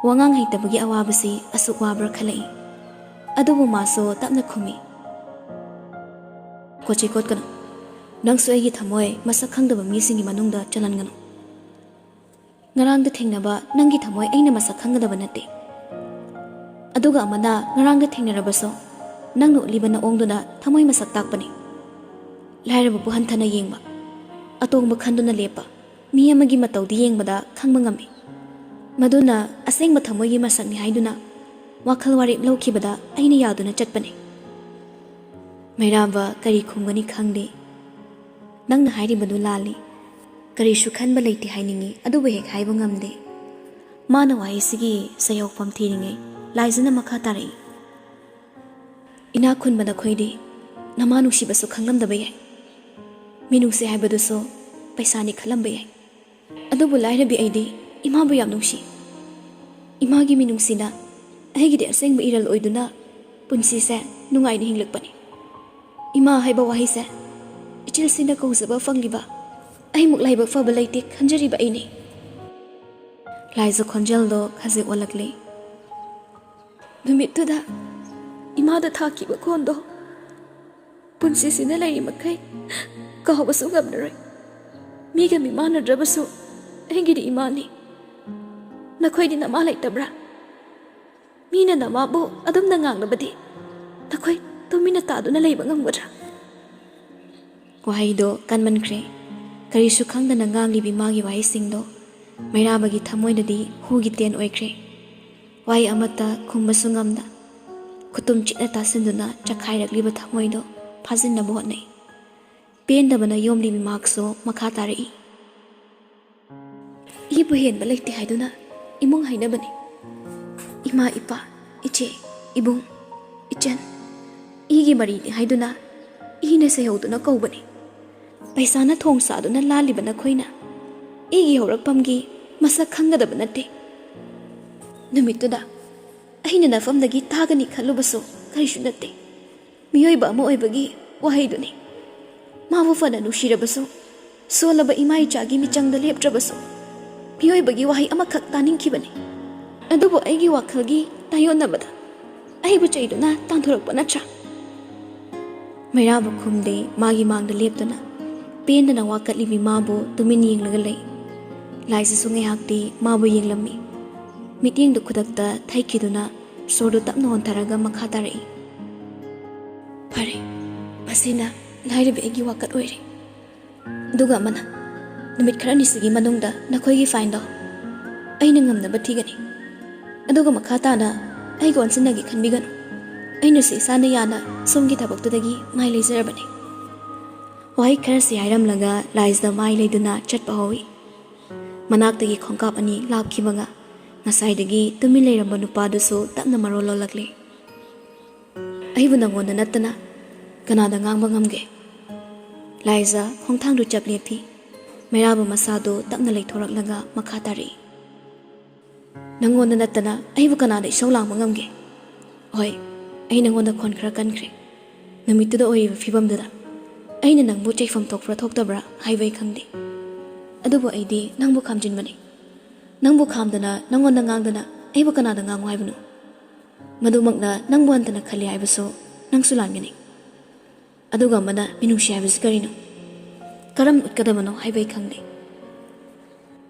ꯋꯥꯉꯥꯡ ꯍꯩꯇꯕꯒꯤ ꯑꯋꯥꯕꯁꯤ ꯑꯁꯨꯛ ꯋꯥꯕ꯭ꯔꯥ ꯈꯜꯂꯛꯏ꯫ ꯑꯗꯨꯕꯨ ꯃꯥꯁꯨ ꯇꯞꯅ ꯈꯨꯝꯃꯤ, "ꯀꯣꯆꯤ ꯀꯣꯠꯀꯅꯨ꯫ ꯅꯪꯁꯨ ꯑꯩꯒꯤ ꯊꯃꯣꯏ ꯃꯁꯛ ꯈꯪꯗꯕ ꯃꯤꯁꯤꯡꯒꯤ ꯃꯅꯨꯡꯗ ꯆꯜꯍꯟꯒꯅꯨ꯫ ꯉꯔꯥꯡꯗ ꯊꯦꯡꯅꯕ ꯅꯪꯒꯤ ꯊꯃꯣꯏ ꯑꯩꯅ ꯃꯁꯛ ꯈꯪꯒꯗꯕ ꯅꯠꯇꯦ꯫ ꯑꯗꯨꯒ ꯑꯃꯅ ꯉꯔꯥꯡꯗ ꯊꯦꯡꯅꯔꯕꯁꯨ ꯅꯪꯅ ꯎꯠꯂꯤꯕ ꯅꯑꯣꯡꯗꯨꯅ ꯊꯃꯣꯏ ꯃꯁꯛ ꯇꯥꯛꯄꯅꯤ꯫ ꯂꯥꯏꯔꯕꯕꯨ ꯍꯟꯊꯅ ꯌꯦꯡꯕ, ꯑꯇꯣꯡꯕ ꯈꯟꯗꯨꯅ ꯂꯦꯞꯄ, ꯃꯤ ꯑꯃꯒꯤ ꯃꯇꯧꯗꯤ ꯌꯦꯡꯕꯗ ꯈꯪꯕ ꯉꯝꯃꯤ꯫ ꯃꯗꯨꯅ ꯑꯁꯦꯡꯕ ꯊꯃꯣꯏꯒꯤ ꯃꯁꯛꯅꯤ ꯍꯥꯏꯗꯨꯅ ꯋꯥꯈꯜ ꯋꯥꯔꯦꯞ ꯂꯧꯈꯤꯕꯗ ꯑꯩꯅ ꯌꯥꯗꯨꯅ ꯆꯠꯄꯅꯤ꯫" ꯃꯩꯔꯥꯕ ꯀꯔꯤ ꯈꯨꯝꯒꯅꯤ ꯈꯪꯗꯦ꯫ "ꯅꯪꯅ ꯍꯥꯏꯔꯤꯕꯗꯨ ꯂꯥꯜꯂꯤ꯫ ꯀꯔꯤꯁꯨ ꯈꯟꯕ ꯂꯩꯇꯦ ꯍꯥꯏꯅꯤꯡꯏ, ꯑꯗꯨꯕꯨ ꯍꯦꯛ ꯍꯥꯏꯕ ꯉꯝꯗꯦ꯫" ꯃꯥꯅ ꯋꯥꯍꯩꯁꯤꯒꯤ ꯁꯌꯧꯐꯝ ꯊꯤꯔꯤꯉꯩ ꯂꯥꯏꯖꯅ ꯃꯈꯥ ꯇꯥꯔꯛꯏ, "ꯏꯅꯥꯛ ꯈꯨꯟꯕ ꯅꯈꯣꯏꯗꯤ ꯅꯃꯥ ꯅꯨꯡꯁꯤꯕꯁꯨ ꯈꯪꯂꯝꯗꯕ ꯌꯥꯏ꯫ ꯃꯤꯅꯨꯡꯁꯤ ꯍꯥꯏꯕꯗꯨꯁꯨ ꯄꯩꯁꯥꯅꯤ ꯈꯜꯂꯝꯕ ꯌꯥꯏ꯫ ꯑꯗꯨꯕꯨ ꯂꯥꯏꯔꯕꯤ ꯑꯩꯗꯤ ꯏꯃꯥꯕꯨ ꯌꯥꯝ ꯅꯨꯡꯁꯤ꯫ ꯏꯃꯥꯒꯤ ꯃꯤꯅꯨꯡꯁꯤꯅ ꯑꯩꯒꯤꯗꯤ ꯑꯁꯦꯡꯕ ꯏꯔꯜ ꯑꯣꯏꯗꯨꯅ ꯄꯨꯟꯁꯤꯁꯦ ꯅꯨꯡꯉꯥꯏꯅ ꯍꯤꯡꯂꯛꯄꯅꯤ꯫ ꯏꯃꯥ ꯍꯥꯏꯕ ꯋꯥꯍꯩꯁꯦ ꯏꯆꯤꯜꯁꯤꯡꯅ ꯀꯧꯖꯕ ꯐꯪꯂꯤꯕ ꯑꯩꯃꯨꯛ ꯂꯥꯏꯕꯛ ꯐꯕ ꯂꯩꯇꯦ ꯈꯟꯖꯔꯤꯕ ꯑꯩꯅꯤ꯫ ꯂꯥꯏꯖ ꯈꯣꯟꯖꯦꯜꯗꯣ ꯈꯖꯤꯛ ꯑꯣꯜꯂꯛꯂꯤ꯫ ꯅꯨꯃꯤꯠꯇꯨꯗ ꯏꯃꯥꯗ ꯊꯥꯈꯤꯕ ꯈꯣꯟꯗꯣ ꯄꯨꯟꯁꯤꯁꯤꯅ ꯂꯩꯔꯤ ꯃꯈꯩ ꯀꯥꯎꯕꯁꯨ ꯉꯝꯂꯔꯣꯏ꯫ ꯃꯤꯒ ꯃꯤꯃꯥꯟꯅꯗ꯭ꯔꯕꯁꯨ ꯑꯩꯒꯤꯗꯤ ꯏꯃꯥꯅꯤ꯫ ꯅꯈꯣꯏꯗꯤ ꯅꯃꯥ ꯂꯩꯇꯕ꯭ꯔꯥ? ꯃꯤꯅ ꯅꯃꯥꯕꯨ ꯑꯗꯨꯝꯅ ꯉꯥꯡꯂꯕꯗꯤ ꯅꯈꯣꯏ ꯇꯨꯃꯤꯟꯅ ꯇꯥꯗꯨꯅ ꯂꯩꯕ ꯉꯝꯒꯗ꯭ꯔꯥ? ꯋꯥꯍꯩꯗꯣ ꯀꯟꯃꯟꯈ꯭ꯔꯦ꯫ ꯀꯔꯤꯁꯨ ꯈꯪꯗꯅ ꯉꯥꯡꯂꯤꯕꯤ ꯃꯥꯒꯤ ꯋꯥꯍꯩꯁꯤꯡꯗꯣ ꯃꯩꯔꯥꯕꯒꯤ ꯊꯃꯣꯏꯗꯗꯤ ꯍꯨꯒꯤ ꯇꯦꯟ ꯑꯣꯏꯈ꯭ꯔꯦ꯫ ꯋꯥꯍꯩ ꯑꯃꯠꯇ ꯈꯨꯝꯕꯁꯨ ꯉꯝꯗ, ꯈꯨꯇꯨꯝ ꯆꯤꯛꯅ ꯇꯥꯁꯤꯟꯗꯨꯅ ꯆꯈꯥꯏꯔꯛꯂꯤꯕ ꯊꯃꯣꯏꯗꯣ ꯐꯥꯖꯤꯟꯅꯕ ꯍꯣꯠꯅꯩ꯫ ꯄꯦꯟꯗꯕꯅ ꯌꯣꯝꯂꯤꯕꯤ ꯃꯍꯥꯛꯁꯨ ꯃꯈꯥ ꯇꯥꯔꯛꯏ꯫ "ꯏꯕꯨ ꯍꯦꯟꯕ ꯂꯩꯇꯦ ꯍꯥꯏꯗꯨꯅ ꯏꯃꯨꯡ ꯍꯥꯏꯅꯕꯅꯤ꯫ ꯏꯃꯥ, ꯏꯄꯥ, ꯏꯆꯦ, ꯏꯕꯨꯡ, ꯏꯆꯟ, ꯏꯒꯤ ꯃꯔꯤꯅꯤ ꯍꯥꯏꯗꯨꯅ ꯏꯅ ꯁꯩꯍꯧꯗꯨꯅ ꯀꯧꯕꯅꯤ꯫ ꯄꯩꯁꯥꯅ ꯊꯣꯡ ꯁꯥꯗꯨꯅ ꯂꯥꯜꯂꯤꯕ ꯅꯈꯣꯏꯅ ꯏꯒꯤ ꯍꯧꯔꯛꯐꯝꯒꯤ ꯃꯁꯛ ꯈꯪꯒꯗꯕ ꯅꯠꯇꯦ꯫ ꯅꯨꯃꯤꯠꯇꯨꯗ ꯑꯩꯅ ꯅꯐꯝꯗꯒꯤ ꯇꯥꯒꯅꯤ ꯈꯜꯂꯨꯕꯁꯨ ꯀꯔꯤꯁꯨ ꯅꯠꯇꯦ꯫ ꯃꯤꯑꯣꯏꯕ ꯑꯃ ꯑꯣꯏꯕꯒꯤ ꯋꯥꯍꯩꯗꯨꯅꯤ꯫ ꯃꯥꯕꯨ ꯐꯅ ꯅꯨꯡꯁꯤꯔꯕꯁꯨ, ꯁꯣꯜꯂꯕ ꯏꯃꯥ ꯏꯆꯥꯒꯤ ꯃꯤꯆꯪꯗ ꯂꯦꯞꯇ꯭ꯔꯕꯁꯨ, ꯃꯤꯑꯣꯏꯕꯒꯤ ꯋꯥꯍꯩ ꯑꯃꯈꯛ ꯇꯥꯅꯤꯡꯈꯤꯕꯅꯤ꯫ ꯑꯗꯨꯕꯨ ꯑꯩꯒꯤ ꯋꯥꯈꯜꯒꯤ ꯇꯥꯏꯌꯣꯟꯅꯕꯗ ꯑꯩꯕꯨ ꯆꯩꯗꯨꯅ ꯇꯥꯟꯊꯣꯔꯛꯄ ꯅꯠꯇ꯭ꯔꯥ?" ꯃꯩꯔꯥꯕ ꯈꯨꯝꯗꯦ꯫ ꯃꯥꯒꯤ ꯃꯥꯡꯗ ꯂꯦꯞꯇꯨꯅ ꯄꯦꯟꯗꯅ ꯋꯥꯀꯠꯂꯤꯕꯤ ꯃꯥꯕꯨ ꯇꯨꯃꯤꯟ ꯌꯦꯡꯂꯒ ꯂꯩ꯫ ꯂꯥꯏꯖꯁꯨ ꯉꯥꯏꯍꯥꯛꯇꯤ ꯃꯥꯕꯨ ꯌꯦꯡꯂꯝꯃꯤ꯫ ꯃꯤꯠꯌꯦꯡꯗꯨ ꯈꯨꯗꯛꯇ ꯊꯩꯈꯤꯗꯨꯅ ꯁꯣꯔꯗꯨ ꯇꯞꯅ ꯍꯣꯟꯊꯔꯒ ꯃꯈꯥ ꯇꯥꯔꯛꯏ꯫ "ꯐꯔꯦ, ꯃꯁꯤꯅ ꯂꯥꯏꯔꯕꯤ ꯑꯩꯒꯤ ꯋꯥꯀꯠ ꯑꯣꯏꯔꯦ꯫ ꯑꯗꯨꯒ ꯑꯃꯅ, ꯅꯨꯃꯤꯠ ꯈꯔꯅꯤꯁꯤꯒꯤ ꯃꯅꯨꯡꯗ ꯅꯈꯣꯏꯒꯤ ꯐꯥꯏꯟꯗꯣ ꯑꯩꯅ ꯉꯝꯅꯕ ꯊꯤꯒꯅꯤ꯫ ꯑꯗꯨꯒ ꯃꯈꯥ ꯇꯥꯅ ꯑꯩꯒ ꯑꯣꯟꯁꯤꯟꯅꯒꯦ ꯈꯟꯕꯤꯒꯅꯨ꯫ ꯑꯩꯅꯁꯨ ꯏꯁꯥꯅ ꯌꯥꯅ ꯁꯣꯝꯒꯤ ꯊꯕꯛꯇꯨꯗꯒꯤ ꯃꯥꯏ ꯂꯩꯖꯔꯕꯅꯤ꯫" ꯋꯥꯍꯩ ꯈꯔꯁꯤ ꯍꯥꯏꯔꯝꯂꯒ ꯂꯥꯏꯖꯗ ꯃꯥꯏ ꯂꯩꯗꯨꯅ ꯆꯠꯄ ꯍꯧꯏ꯫ ꯃꯅꯥꯛꯇꯒꯤ ꯈꯣꯡꯀꯥꯞ ꯑꯅꯤ ꯂꯥꯞꯈꯤꯕꯒ ꯉꯁꯥꯏꯗꯒꯤ ꯇꯨꯃꯤꯟ ꯂꯩꯔꯝꯕ ꯅꯨꯄꯥꯗꯨꯁꯨ ꯇꯞꯅ ꯃꯔꯣꯜ ꯂꯣꯜꯂꯛꯂꯦ꯫ "ꯑꯩꯕꯨ ꯅꯪꯉꯣꯟꯗ ꯅꯠꯇꯅ ꯀꯅꯥꯗ ꯉꯥꯡꯕ ꯉꯝꯒꯦ?" ꯂꯥꯏꯖ ꯈꯣꯡꯊꯥꯡꯗꯨ ꯆꯞ ꯂꯦꯞꯄꯤ꯫ ꯃꯩꯔꯥꯕ ꯃꯁꯥꯗꯨ ꯇꯞꯅ ꯂꯩꯊꯣꯔꯛꯂꯒ ꯃꯈꯥ ꯇꯥꯔꯛꯏ꯫ "ꯅꯪꯉꯣꯟꯗ ꯅꯠꯇꯅ ꯑꯩꯕꯨ ꯀꯅꯥꯗ ꯏꯁꯧ ꯂꯥꯡꯕ ꯉꯝꯒꯦ? ꯍꯣꯏ, ꯑꯩ ꯅꯪꯉꯣꯟꯗ ꯈꯣꯟ ꯈꯔ ꯀꯟꯈ꯭ꯔꯦ꯫ ꯅꯨꯃꯤꯠꯇꯨꯗ ꯑꯣꯏꯔꯤꯕ ꯐꯤꯕꯝꯗꯨꯗ ꯑꯩꯅ ꯅꯪꯕꯨ ꯆꯩꯐꯝ ꯊꯣꯛꯄ꯭ꯔꯥ ꯊꯣꯛꯇꯕ꯭ꯔꯥ ꯍꯥꯏꯕ ꯑꯩ ꯈꯪꯗꯦ꯫ ꯑꯗꯨꯕꯨ ꯑꯩꯗꯤ ꯅꯪꯕꯨ ꯈꯥꯝꯖꯤꯟꯕꯅꯤ꯫ ꯅꯪꯕꯨ ꯈꯥꯝꯗꯅ, ꯅꯪꯉꯣꯟꯗ ꯉꯥꯡꯗꯅ ꯑꯩꯕꯨ ꯀꯅꯥꯗ ꯉꯥꯡꯉꯨ ꯍꯥꯏꯕꯅꯣ? ꯃꯗꯨꯃꯛꯅ ꯅꯪꯕꯨ ꯍꯟꯊꯅ ꯈꯜꯂꯤ ꯍꯥꯏꯕꯁꯨ ꯅꯪꯁꯨ ꯂꯥꯟꯒꯅꯤ꯫ ꯑꯗꯨꯒ ꯑꯃꯅ ꯃꯤꯅꯨꯡꯁꯤ ꯍꯥꯏꯕꯁꯤ ꯀꯔꯤꯅꯣ? ꯀꯔꯝ ꯎꯠꯀꯗꯕꯅꯣ ꯍꯥꯏꯕ ꯑꯩ ꯈꯪꯗꯦ꯫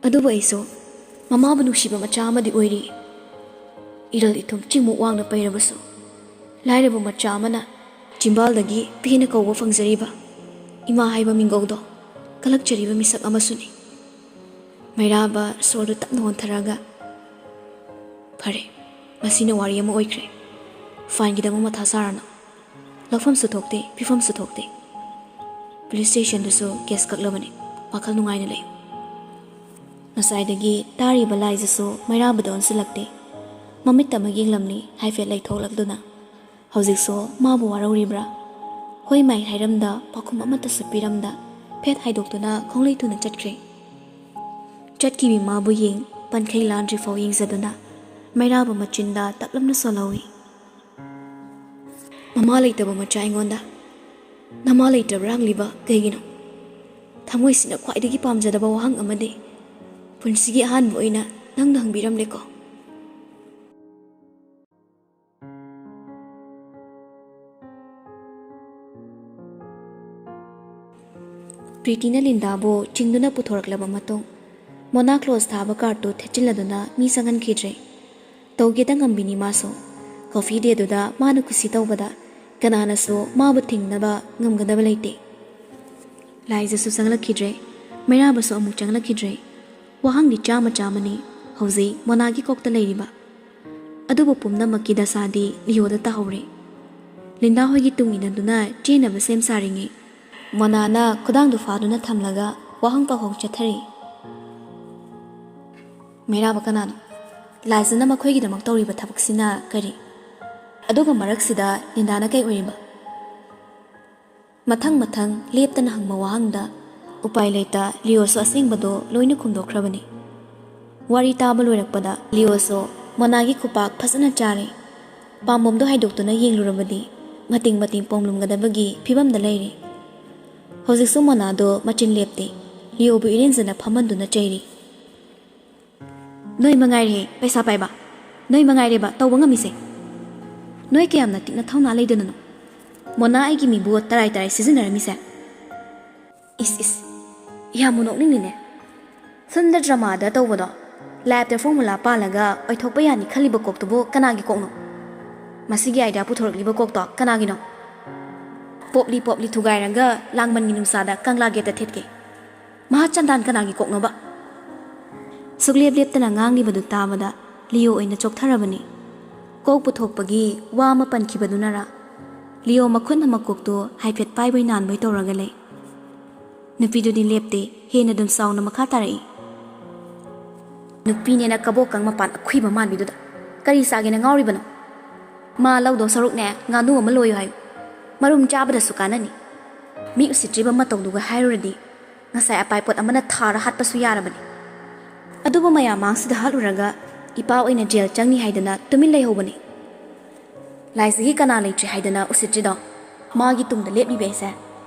ꯑꯗꯨꯕꯨ ꯑꯩꯁꯨ ꯃꯃꯥꯕꯨ ꯅꯨꯡꯁꯤꯕ ꯃꯆꯥ ꯑꯃꯗꯤ ꯑꯣꯏꯔꯤ꯫ ꯏꯔꯜ ꯏꯊꯨꯝ ꯆꯤꯡꯃꯨꯛ ꯋꯥꯡꯅ ꯄꯩꯔꯕꯁꯨ, ꯂꯥꯏꯔꯕ ꯃꯆꯥ ꯑꯃꯅ ꯆꯤꯝꯕꯥꯜꯗꯒꯤ ꯄꯦꯟꯅ ꯀꯧꯕ ꯐꯪꯖꯔꯤꯕ ꯏꯃꯥ ꯍꯥꯏꯕ ꯃꯤꯡꯒꯧꯗꯣ ꯀꯜꯂꯛꯆꯔꯤꯕ ꯃꯤꯁꯛ ꯑꯃꯁꯨꯅꯤ꯫ ꯃꯩꯔꯥꯕ ꯁꯣꯔꯗꯨ ꯇꯞꯅ ꯍꯣꯟꯊꯔꯒ, "ꯐꯔꯦ, ꯃꯁꯤꯅ ꯋꯥꯔꯤ ꯑꯃ ꯑꯣꯏꯈ꯭ꯔꯦ꯫ ꯐꯥꯏꯟꯒꯤꯗꯃꯛ ꯃꯊꯥ ꯁꯥꯔꯅꯨ꯫ ꯂꯧꯐꯝꯁꯨ ꯊꯣꯛꯇꯦ, ꯄꯤꯐꯝꯁꯨ ꯊꯣꯛꯇꯦ꯫ ꯄꯨꯂꯤꯁ ꯁ꯭ꯇꯦꯁꯟꯗꯁꯨ ꯀꯦꯁ ꯀꯛꯂꯕꯅꯤ꯫ ꯋꯥꯈꯜ ꯅꯨꯡꯉꯥꯏꯅ ꯂꯩꯌꯨ꯫" ꯉꯁꯥꯏꯗꯒꯤ ꯇꯥꯔꯤꯕ ꯂꯥꯏꯖꯁꯨ ꯃꯩꯔꯥꯕꯗ ꯑꯣꯟꯁꯤꯜꯂꯛꯇꯦ꯫ ꯃꯃꯤꯠꯇ ꯑꯃ ꯌꯦꯡꯂꯝꯂꯤ ꯍꯥꯏꯐꯦꯠ ꯂꯩꯊꯣꯛꯂꯛꯇꯨꯅ꯫ ꯍꯧꯖꯤꯛꯁꯨ ꯃꯥꯕꯨ ꯋꯥꯔꯧꯔꯤꯕ꯭ꯔꯥ? ꯍꯣꯏ ꯃꯥꯏ ꯍꯥꯏꯔꯝꯗ, ꯄꯥꯎꯈꯨꯝ ꯑꯃꯠꯇꯁꯨ ꯄꯤꯔꯝꯗ, ꯐꯦꯠ ꯍꯥꯏꯗꯣꯛꯇꯨꯅ ꯈꯣꯡꯂꯩ ꯊꯨꯅ ꯆꯠꯈ꯭ꯔꯦ꯫ ꯆꯠꯈꯤꯕꯤ ꯃꯥꯕꯨ ꯌꯦꯡ, ꯄꯟꯈꯩ ꯂꯥꯟꯗ꯭ꯔꯤꯐꯥꯎ ꯌꯦꯡꯖꯗꯨꯅ ꯃꯩꯔꯥꯕ ꯃꯆꯤꯟꯗ ꯇꯞꯂꯞꯅ ꯁꯣꯜꯍꯧꯏ꯫ "ꯃꯃꯥ ꯂꯩꯇꯕ ꯃꯆꯥ ꯑꯩꯉꯣꯟꯗ ꯅꯃꯥ ꯂꯩꯇ꯭ꯔꯕ꯭ꯔꯥ ꯍꯪꯂꯤꯕ ꯀꯩꯒꯤꯅꯣ? ꯊꯃꯣꯏꯁꯤꯅ ꯈ꯭ꯋꯥꯏꯗꯒꯤ ꯄꯥꯝꯖꯗꯕ ꯋꯥꯍꯪ ꯑꯃꯗꯤ ꯄꯨꯟꯁꯤꯒꯤ ꯑꯍꯥꯟꯕ ꯑꯣꯏꯅ ꯅꯪꯅ ꯍꯪꯕꯤꯔꯝꯂꯦꯀꯣ꯫" ꯄ꯭ꯔꯤꯇꯤꯅ ꯂꯤꯟꯗꯥꯕꯨ ꯆꯤꯡꯗꯨꯅ ꯄꯨꯊꯣꯔꯛꯂꯕ ꯃꯇꯨꯡ, ꯃꯣꯅꯥ ꯀ꯭ꯂꯣꯁ ꯊꯥꯕ ꯀꯥꯔꯠꯇꯨ ꯊꯦꯠꯆꯤꯜꯂꯗꯨꯅ ꯃꯤ ꯆꯪꯍꯟꯈꯤꯗ꯭ꯔꯦ꯫ ꯇꯧꯒꯦꯇ ꯉꯝꯕꯤꯅꯤ ꯃꯥꯁꯨ꯫ ꯀꯣꯐꯤ ꯗꯦꯗꯨꯗ ꯃꯥꯅ ꯀꯨꯁꯤ ꯇꯧꯕꯗ ꯀꯅꯥꯅꯁꯨ ꯃꯥꯕꯨ ꯊꯤꯡꯅꯕ ꯉꯝꯒꯗꯕ ꯂꯩꯇꯦ꯫ ꯂꯥꯏꯖꯁꯨ ꯆꯪꯂꯛꯈꯤꯗ꯭ꯔꯦ, ꯃꯩꯔꯥꯕꯁꯨ ꯑꯃꯨꯛ ꯆꯪꯂꯛꯈꯤꯗ꯭ꯔꯦ꯫ ꯋꯥꯍꯪꯗꯤ ꯆꯥꯝꯃ ꯆꯥꯝꯃꯅꯤ ꯍꯧꯖꯤꯛ ꯃꯣꯅꯥꯒꯤ ꯀꯣꯛꯇ ꯂꯩꯔꯤꯕ꯫ ꯑꯗꯨꯕꯨ ꯄꯨꯝꯅꯃꯛꯀꯤ ꯗꯁꯥꯗꯤ ꯂꯤꯑꯣꯗ ꯇꯥꯍꯧꯔꯦ꯫ ꯂꯤꯟꯗꯥ ꯍꯣꯏꯒꯤ ꯇꯨꯡ ꯏꯟꯅꯗꯨꯅ ꯆꯦꯟꯅꯕ ꯁꯦꯝ ꯁꯥꯔꯤꯉꯩ, ꯃꯣꯅꯥꯅ ꯈꯨꯗꯥꯡꯗꯨ ꯐꯥꯗꯨꯅ ꯊꯝꯂꯒ ꯋꯥꯍꯪ ꯄꯥꯎꯍꯪ ꯆꯠꯊꯔꯤ꯫ "ꯃꯩꯔꯥꯕ ꯀꯅꯥꯅꯣ? ꯂꯥꯏꯖꯅ ꯃꯈꯣꯏꯒꯤꯗꯃꯛ ꯇꯧꯔꯤꯕ ꯊꯕꯛꯁꯤꯅ ꯀꯔꯤ? ꯑꯗꯨꯒ ꯃꯔꯛꯁꯤꯗ ꯂꯤꯟꯗꯥꯅ ꯀꯩ ꯑꯣꯏꯔꯤꯕ?" ꯃꯊꯪ ꯃꯊꯪ ꯂꯦꯞꯇꯅ ꯍꯪꯕ ꯋꯥꯍꯪꯗ ꯎꯄꯥꯏ ꯂꯩꯇ ꯂꯤꯑꯣꯁꯨ ꯑꯁꯦꯡꯕꯗꯣ ꯂꯣꯏꯅ ꯈꯨꯝꯗꯣꯛꯈ꯭ꯔꯕꯅꯤ꯫ ꯋꯥꯔꯤ ꯇꯥꯕ ꯂꯣꯏꯔꯛꯄꯗ ꯂꯤꯑꯣꯁꯨ ꯃꯣꯅꯥꯒꯤ ꯈꯨꯄꯥꯛ ꯐꯖꯅ ꯆꯥꯔꯦ꯫ ꯄꯥꯝꯕꯣꯝꯗꯣ ꯍꯥꯏꯗꯣꯛꯇꯨꯅ ꯌꯦꯡꯂꯨꯔꯕꯗꯤ ꯃꯇꯤꯡ ꯃꯇꯤꯡ ꯄꯣꯝꯂꯝꯒꯗꯕꯒꯤ ꯐꯤꯕꯝꯗ ꯂꯩꯔꯦ꯫ ꯍꯧꯖꯤꯛꯁꯨ ꯃꯣꯅꯥꯗꯣ ꯃꯆꯤꯟ ꯂꯦꯞꯇꯦ꯫ ꯂꯤꯌꯣꯕꯨ ꯏꯔꯦꯟꯖꯅ ꯐꯝꯍꯟꯗꯨꯅ ꯆꯩꯔꯤ꯫ "ꯅꯣꯏ ꯃꯉꯥꯏꯔꯦ ꯄꯩꯁꯥ ꯄꯥꯏꯕ, ꯅꯣꯏ ꯃꯉꯥꯏꯔꯦꯕ ꯇꯧꯕ ꯉꯝꯃꯤꯁꯦ꯫ ꯅꯣꯏ ꯀꯌꯥꯝꯅ ꯇꯤꯛꯅ ꯊꯧꯅꯥ ꯂꯩꯗꯅꯅꯣ? ꯃꯣꯅꯥ ꯑꯩꯒꯤ ꯃꯤꯕꯨ ꯇꯔꯥꯏ ꯇꯔꯥꯏ ꯁꯤꯖꯤꯟꯅꯔꯝꯃꯤꯁꯦ꯫ ꯏꯁ ꯏꯁ, ꯌꯥꯝ ꯅꯣꯛꯅꯤꯡꯉꯤꯅꯦ꯫ ꯐꯤꯜꯝꯗ ꯗ꯭ꯔꯃꯥꯗ ꯇꯧꯕꯗꯣ, ꯂꯥꯏꯐꯇ ꯐꯣꯔꯃꯨꯂꯥ ꯄꯥꯜꯂꯒ ꯑꯣꯏꯊꯣꯛꯄ ꯌꯥꯅꯤ ꯈꯜꯂꯤꯕ ꯀꯣꯛꯇꯨꯕꯨ ꯀꯅꯥꯒꯤ ꯀꯣꯛꯅꯣ? ꯃꯁꯤꯒꯤ ꯑꯥꯏꯗꯤꯌꯥ ꯄꯨꯊꯣꯔꯛꯂꯤꯕ ꯀꯣꯛꯇꯣ ꯀꯅꯥꯒꯤꯅꯣ? ꯄꯣꯞꯂꯤ ꯄꯣꯞꯂꯤ ꯊꯨꯒꯥꯏꯔꯒ ꯂꯥꯡꯕꯟꯒꯤ ꯅꯨꯡꯁꯥꯗ ꯀꯪꯂꯥ ꯒꯦꯠꯇ ꯊꯦꯠꯀꯦ꯫ ꯃꯍꯥ ꯆꯟꯗꯥꯟ ꯀꯅꯥꯒꯤ ꯀꯣꯛꯅꯣꯕ?" ꯁꯨꯛꯂꯦꯞ ꯂꯦꯞꯇꯅ ꯉꯥꯡꯂꯤꯕꯗꯨ ꯇꯥꯕꯗ ꯂꯤꯌꯣ ꯑꯣꯏꯅ ꯆꯣꯛꯊꯔꯕꯅꯤ꯫ ꯀꯣꯛ ꯄꯨꯊꯣꯛꯄꯒꯤ ꯋꯥ ꯑꯃ ꯄꯟꯈꯤꯕꯗꯨꯅꯔ, ꯂꯤꯌꯣ ꯃꯈꯨꯠꯅ ꯃꯀꯣꯛꯇꯨ ꯍꯥꯏꯐꯦꯠ ꯄꯥꯏꯕꯣꯏ ꯅꯥꯟꯕꯣꯏ ꯇꯧꯔꯒ ꯂꯩ꯫ ꯅꯨꯄꯤꯗꯨꯗꯤ ꯂꯦꯞꯇꯦ, ꯍꯦꯟꯅ ꯑꯗꯨꯝ ꯆꯥꯎꯅ ꯃꯈꯥ ꯇꯥꯔꯛꯏ꯫ "ꯅꯨꯄꯤꯅꯦꯅ ꯀꯕꯣꯛꯀꯪ ꯃꯄꯥꯟ ꯑꯈꯨꯏꯕ ꯃꯥꯟꯕꯤꯗꯨꯗ ꯀꯔꯤ ꯆꯥꯒꯦꯅ ꯉꯥꯎꯔꯤꯕꯅꯣ? ꯃꯥ ꯂꯧꯗꯧ ꯁꯔꯨꯛꯅꯦ ꯉꯥꯅꯨ ꯑꯃ ꯂꯣꯏꯌꯨ ꯍꯥꯏꯌꯨ, ꯃꯔꯨꯝ ꯆꯥꯕꯗꯁꯨ ꯀꯥꯟꯅꯅꯤ꯫ ꯃꯤ ꯎꯁꯤꯠꯇ꯭ꯔꯤꯕ ꯃꯇꯧꯗꯨꯒ ꯍꯥꯏꯔꯨꯔꯗꯤ ꯉꯁꯥꯏ ꯑꯄꯥꯏꯄꯣꯠ ꯑꯃꯅ ꯊꯥꯔ ꯍꯥꯠꯄꯁꯨ ꯌꯥꯔꯕꯅꯤ꯫ ꯑꯗꯨꯕꯨ ꯃꯌꯥꯝ ꯃꯥꯡꯁꯤꯗ ꯍꯥꯠꯂꯨꯔꯒ ꯏꯄꯥ ꯑꯣꯏꯅ ꯖꯦꯜ ꯆꯪꯅꯤ ꯍꯥꯏꯗꯅ ꯇꯨꯃꯤꯟ ꯂꯩꯍꯧꯕꯅꯤ꯫ ꯂꯥꯏꯁꯤꯒꯤ ꯀꯅꯥ ꯂꯩꯇ꯭ꯔꯤ ꯍꯥꯏꯗꯅ ꯎꯁꯤꯠꯇ꯭ꯔꯤꯗꯣ? ꯃꯥꯒꯤ ꯇꯨꯡꯗ ꯂꯦꯞꯂꯤꯕ ꯑꯩꯁꯦ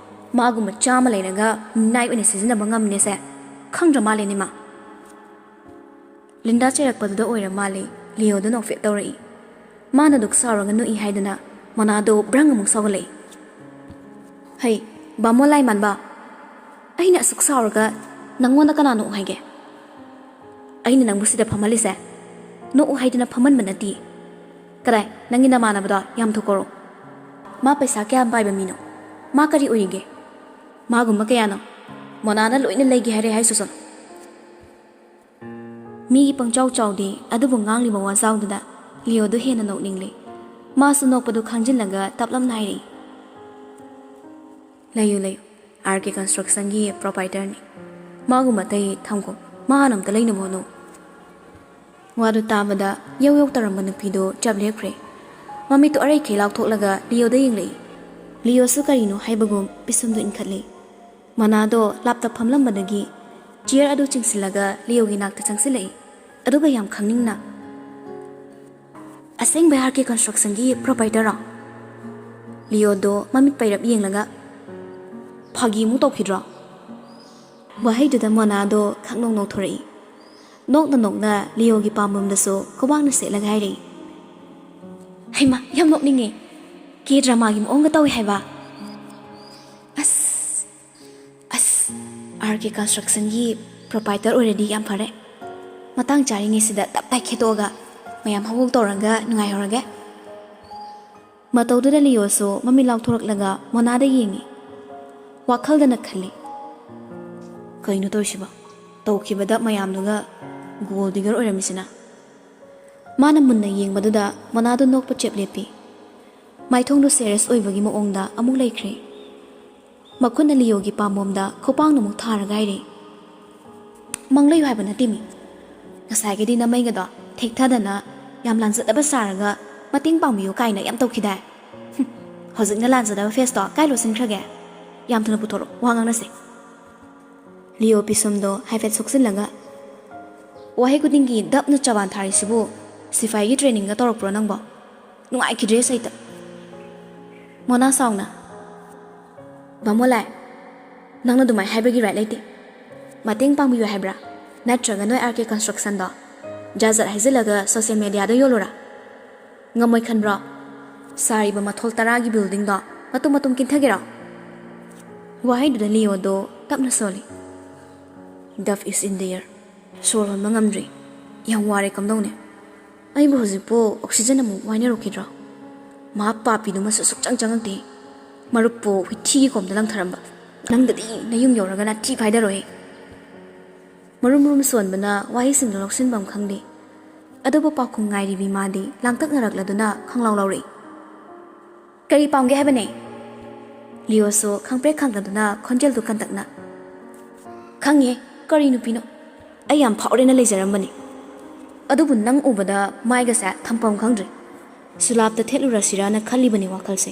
ꯃꯥꯒꯨꯝꯕ ꯆꯥꯝꯃ ꯂꯩꯔꯒ ꯃꯤꯅꯥꯏ ꯑꯣꯏꯅ ꯁꯤꯖꯤꯟꯅꯕ ꯉꯝꯅꯦꯁꯦ ꯈꯪꯗ꯭ꯔ ꯃꯥꯜꯂꯦꯅꯦ ꯃꯥ?" ꯂꯤꯟꯗꯥ ꯆꯩꯔꯛꯄꯗꯨꯗ ꯑꯣꯏꯔ ꯃꯥꯜꯂꯦ ꯂꯤꯌꯣꯗꯣ ꯅꯣꯛꯐꯦꯠ ꯇꯧꯔꯛꯏ꯫ ꯃꯥꯅ ꯑꯗꯨꯛ ꯁꯥꯎꯔꯒ ꯅꯣꯛꯏ ꯍꯥꯏꯗꯅ ꯃꯣꯅꯥꯗꯣ ꯕ꯭ꯔꯪ ꯑꯃꯨꯛ ꯁꯥꯎꯒꯠꯂꯛꯏ꯫ "ꯍꯩ, ꯕꯥꯃꯣꯟ ꯂꯥꯏ ꯃꯥꯟꯕ, ꯑꯩꯅ ꯑꯁꯨꯛ ꯁꯥꯎꯔꯒ ꯅꯪꯉꯣꯟꯗ ꯀꯅꯥ ꯅꯣꯛꯎ ꯍꯥꯏꯒꯦ? ꯑꯩꯅ ꯅꯪꯕꯨ ꯁꯤꯗ ꯐꯝꯍꯜꯂꯤꯁꯦ ꯅꯣꯛꯎ ꯍꯥꯏꯗꯅ ꯐꯝꯍꯟꯕ ꯅꯠꯇꯦ꯫ ꯀꯗꯥꯏ, ꯅꯪꯒꯤ ꯅꯃꯥꯟꯅꯕꯗꯣ ꯌꯥꯝ ꯊꯣꯛꯀꯣꯔꯣ? ꯃꯥ ꯄꯩꯁꯥ ꯀꯌꯥꯝ ꯄꯥꯏꯕ ꯃꯤꯅꯣ? ꯃꯥ ꯀꯔꯤ ꯑꯣꯏꯔꯤꯒꯦ? ꯃꯥꯒꯨꯝꯕ ꯀꯌꯥꯅꯣ ꯃꯣꯅꯥꯅ ꯂꯣꯏꯅ ꯂꯩꯒꯦ ꯍꯥꯏꯔꯦ ꯍꯥꯏꯁꯨ ꯁꯨꯝ?" ꯃꯤꯒꯤ ꯄꯪꯆꯥꯎ ꯆꯥꯎꯗꯦ, ꯑꯗꯨꯕꯨ ꯉꯥꯡꯂꯤꯕ ꯋꯥꯖꯥꯎꯗꯨꯗ ꯂꯤꯌꯣꯗꯨ ꯍꯦꯟꯅ ꯅꯣꯛꯅꯤꯡꯂꯦ꯫ ꯃꯥꯁꯨ ꯅꯣꯛꯄꯗꯨ ꯈꯥꯡꯖꯤꯜꯂꯒ ꯇꯞꯂꯞꯅ ꯍꯥꯏꯔꯛꯏ, "ꯂꯩꯌꯨ, ꯂꯩꯌꯨ, ꯑꯥꯔ ꯀꯦ ꯀꯟꯁꯇ꯭ꯔꯛꯁꯟꯒꯤ ꯄ꯭ꯔꯣꯄꯥꯏꯇꯔꯅꯤ꯫ ꯃꯥꯒꯨꯝꯕ ꯑꯇꯩ ꯊꯝꯈꯣ, ꯃꯥ ꯍꯥꯟꯅ ꯑꯝꯇ ꯂꯩꯅꯕ ꯍꯣꯠꯅꯧ꯫" ꯋꯥꯗꯨ ꯇꯥꯕꯗ ꯌꯧ ꯌꯧ ꯇꯧꯔꯝꯕ ꯅꯨꯄꯤꯗꯨ ꯆꯞ ꯂꯦꯞꯈ꯭ꯔꯦ꯫ ꯃꯃꯤꯠꯇꯨ ꯑꯔꯩꯈꯩ ꯂꯥꯎꯊꯣꯛꯂꯒ ꯂꯤꯌꯣꯗ ꯌꯦꯡꯂꯛꯏ꯫ ꯂꯤꯌꯣꯁꯨ ꯀꯔꯤꯅꯣ ꯍꯥꯏꯕꯒꯨꯝ ꯄꯤꯁꯨꯝꯗꯨ ꯏꯟꯈꯠꯂꯤ꯫ ꯃꯣꯅꯥꯗꯣ ꯂꯥꯞꯇ ꯐꯝꯂꯝꯕꯗꯒꯤ ꯆꯤꯌꯔ ꯑꯗꯨ ꯆꯤꯡꯁꯤꯜꯂꯒ ꯂꯤꯌꯣꯒꯤ ꯅꯥꯛꯇ ꯆꯪꯁꯤꯜꯂꯛꯏ, ꯑꯗꯨꯒ ꯌꯥꯝ ꯈꯪꯅꯤꯡꯅ, "ꯑꯁꯦꯡꯕ ꯑꯥꯔ ꯀꯦ ꯀꯟꯁꯇ꯭ꯔꯛꯁꯟꯒꯤ ꯄ꯭ꯔꯣꯄꯥꯏꯇꯔꯔꯣ?" ꯂꯤꯌꯣꯗꯣ ꯃꯃꯤꯠ ꯄꯩꯔꯞ ꯌꯦꯡꯂꯒ, "ꯐꯥꯒꯤ ꯑꯃꯨꯛ ꯇꯧꯈꯤꯗ꯭ꯔꯣ?" ꯋꯥꯍꯩꯗꯨꯗ ꯃꯣꯅꯥꯗꯣ ꯈꯪꯅꯣꯛ ꯅꯣꯛꯊꯣꯔꯛꯏ꯫ ꯅꯣꯛꯅ ꯅꯣꯛꯅ ꯂꯤꯌꯣꯒꯤ ꯄꯥꯝꯕꯣꯝꯗꯁꯨ ꯈꯨꯕꯥꯛꯅ ꯁꯦꯠꯂꯒ ꯍꯥꯏꯔꯛꯏ꯫ "ꯍꯩꯃꯥ, ꯌꯥꯝ ꯅꯣꯛꯅꯤꯡꯉꯦ꯫ ꯀꯦ ꯗ꯭ꯔꯃꯥꯒꯤ ꯃꯑꯣꯡꯒ ꯇꯧꯏ ꯍꯥꯏꯕ꯫" ꯑꯁ, ꯑꯁ, ꯑꯥꯔ ꯀꯦ ꯀꯟꯁꯇ꯭ꯔꯛꯁꯟꯒꯤ ꯄ꯭ꯔꯣꯄꯥꯏꯇꯔ ꯑꯣꯏꯔꯗꯤ ꯌꯥꯝ ꯐꯔꯦ꯫ ꯃꯇꯥꯡ ꯆꯥꯔꯤꯉꯩꯁꯤꯗ ꯇꯞ ꯇꯥꯏ ꯈꯦꯠꯇꯣꯛꯑꯒ ꯃꯌꯥꯝ ꯍꯧꯍꯧ ꯇꯧꯔꯒ ꯅꯨꯡꯉꯥꯏꯍꯧꯔꯒꯦ꯫ ꯃꯇꯧꯗꯨꯗ ꯂꯤꯌꯣꯁꯨ ꯃꯃꯤꯠ ꯂꯥꯎꯊꯣꯔꯛꯂꯒ ꯃꯣꯅꯥꯗ ꯌꯦꯡꯉꯤ꯫ ꯋꯥꯈꯜꯗꯅ ꯈꯜꯂꯤ, "ꯀꯩꯅꯣ ꯇꯧꯔꯤꯁꯤꯕꯣ? ꯇꯧꯈꯤꯕꯗ ꯃꯌꯥꯝꯗꯨꯒ ꯒꯣꯜ ꯗꯤꯒꯔ ꯑꯣꯏꯔꯝꯃꯤꯁꯤꯅ?" ꯃꯥꯅ ꯃꯨꯟꯅ ꯌꯦꯡꯕꯗꯨꯗ ꯃꯣꯅꯥꯗꯨ ꯅꯣꯛꯄ ꯆꯦꯞ ꯂꯦꯞꯄꯤ꯫ ꯃꯥꯏꯊꯣꯡꯗꯨ ꯁꯦꯔꯤꯌꯁ ꯑꯣꯏꯕꯒꯤ ꯃꯑꯣꯡꯗ ꯑꯃꯨꯛ ꯂꯩꯈ꯭ꯔꯦ꯫ ꯃꯈꯨꯠꯅ ꯂꯤꯌꯣꯒꯤ ꯄꯥꯝꯕꯣꯝꯗ ꯈꯨꯄꯥꯡꯅ ꯑꯃꯨꯛ ꯊꯥꯔꯒ ꯍꯥꯏꯔꯦ, "ꯃꯪꯂꯩꯌꯨ ꯍꯥꯏꯕ ꯅꯠꯇꯦꯃꯤ꯫ ꯉꯁꯥꯏꯒꯤꯗꯤ ꯅꯃꯩꯒꯗꯣ ꯊꯦꯛꯊꯗꯅ ꯌꯥꯝ ꯂꯥꯟꯖꯗꯕ ꯁꯥꯔꯒ ꯃꯇꯦꯡ ꯄꯥꯡꯕꯤꯌꯨ ꯀꯥꯏꯅ ꯌꯥꯝ ꯇꯧꯈꯤꯗꯥꯏ? ꯍꯨꯝ, ꯍꯧꯖꯤꯛꯅ ꯂꯥꯟꯖꯗꯕ ꯐꯦꯁꯇꯣ ꯀꯥꯏ ꯂꯣꯠꯁꯤꯟꯈ꯭ꯔꯒꯦ? ꯌꯥꯝ ꯊꯨꯅ ꯄꯨꯊꯣꯔꯛꯑꯣ, ꯋꯥ ꯉꯥꯡꯅꯁꯦ꯫" ꯂꯤꯌꯣ ꯄꯤꯁꯨꯝꯗꯣ ꯍꯥꯏꯐꯦꯠ ꯁꯣꯛꯆꯤꯜꯂꯒ, "ꯋꯥꯍꯩ ꯈꯨꯗꯤꯡꯒꯤ ꯗꯞꯅ ꯆꯕꯥꯟ ꯊꯥꯔꯤꯁꯤꯕꯨ ꯁꯤꯐꯥꯏꯒꯤ ꯇ꯭ꯔꯦꯅꯤꯡꯒ ꯇꯧꯔꯛꯄ꯭ꯔꯣ ꯅꯪꯕꯣ? ꯅꯨꯡꯉꯥꯏꯈꯤꯗ꯭ꯔꯦ ꯁꯩꯇ꯫" ꯃꯣꯅꯥ ꯁꯥꯎꯅ, "ꯕꯥꯃꯣꯟ ꯂꯥꯏ, ꯅꯪꯅ ꯑꯗꯨꯃꯥꯏꯅ ꯍꯥꯏꯕꯒꯤ ꯔꯥꯏꯠ ꯂꯩꯇꯦ꯫ ꯃꯇꯦꯡ ꯄꯥꯡꯕꯤꯌꯨ ꯍꯥꯏꯕ꯭ꯔꯥ? ꯅꯠꯇ꯭ꯔꯒ ꯅꯣꯏ ꯑꯥꯔ ꯀꯦ ꯀꯟꯁꯇ꯭ꯔꯛꯁꯟꯗꯣ ꯖꯥꯠ ꯖꯥꯠ ꯍꯥꯏꯖꯤꯜꯂꯒ ꯁꯣꯁꯤꯌꯦꯜ ꯃꯦꯗꯤꯌꯥꯗ ꯌꯣꯜꯂꯨꯔꯥ? ꯉꯝꯃꯣꯏ ꯈꯟꯕ꯭ꯔꯣ? ꯁꯥꯔꯤꯕ ꯃꯊꯣꯜ ꯇꯔꯥꯒꯤ ꯕꯤꯜꯗꯤꯡꯗꯣ ꯃꯇꯨꯝ ꯃꯇꯨꯝ ꯀꯤꯟꯊꯒꯦꯔꯣ?" ꯋꯥꯍꯩꯗꯨꯗ ꯂꯤꯌꯣꯗꯣ ꯇꯞꯅ ꯁꯣꯜꯂꯤ꯫ "Dove is in the air꯫ ꯁꯣꯔ ꯍꯣꯟꯕ ꯉꯝꯗ꯭ꯔꯤ꯫ ꯌꯥꯝ ꯋꯥꯔꯦ, ꯀꯝꯗꯧꯅꯤ? ꯑꯩꯕꯨ ꯍꯧꯖꯤꯛꯄꯨ ꯑꯣꯛꯁꯤꯖꯟ ꯑꯃꯨꯛ ꯋꯥꯏꯅꯔꯨꯈꯤꯗ꯭ꯔꯣ? ꯃꯍꯥꯛ ꯄꯥꯄꯤꯗꯨꯃꯁꯨ ꯁꯨꯛꯆꯪ ꯆꯪꯉꯛꯇꯦ꯫ ꯃꯔꯨꯞꯄꯨ ꯍꯨꯏꯊꯤꯒꯤ ꯀꯣꯝꯗ ꯂꯪꯊꯔꯝꯕ꯫ ꯅꯪꯗꯗꯤ ꯅꯌꯨꯝ ꯌꯧꯔꯒ ꯅꯥꯊꯤ ꯐꯥꯏꯗꯔꯣꯏ꯫" ꯃꯔꯨꯝ ꯃꯔꯨꯝ ꯁꯣꯟꯕꯅ ꯋꯥꯍꯩꯁꯤꯡꯗꯣ ꯂꯧꯁꯤꯟꯐꯝ ꯈꯪꯗꯦ꯫ ꯑꯗꯨꯕꯨ ꯄꯥꯎꯈꯨꯝ ꯉꯥꯏꯔꯤꯕꯤ ꯃꯥꯗꯤ ꯂꯥꯡꯇꯛꯅꯔꯛꯂꯗꯨꯅ ꯈꯪꯂꯥꯎ ꯂꯥꯎꯔꯛꯏ꯫ "ꯀꯔꯤ ꯄꯥꯝꯒꯦ ꯍꯥꯏꯕꯅꯦ?" ꯂꯤꯌꯣꯁꯨ ꯈꯪꯄ꯭ꯔꯦꯛ ꯈꯪꯗꯗꯨꯅ ꯈꯣꯟꯖꯦꯜꯗꯨ ꯀꯟꯇꯛꯅ, "ꯈꯪꯉꯦ, ꯀꯔꯤ ꯅꯨꯄꯤꯅꯣ? ꯑꯩ ꯌꯥꯝ ꯐꯥꯎꯔꯦꯅ ꯂꯩꯖꯔꯝꯕꯅꯤ꯫ ꯑꯗꯨꯕꯨ ꯅꯪ ꯎꯕꯗ ꯃꯥꯏꯒꯁꯦ ꯊꯝꯐꯝ ꯈꯪꯗ꯭ꯔꯦ꯫ ꯁꯨꯂꯥꯞꯇ ꯊꯦꯠꯂꯨꯔꯁꯤꯔꯅ ꯈꯜꯂꯤꯕꯅꯤ ꯋꯥꯈꯜꯁꯦ꯫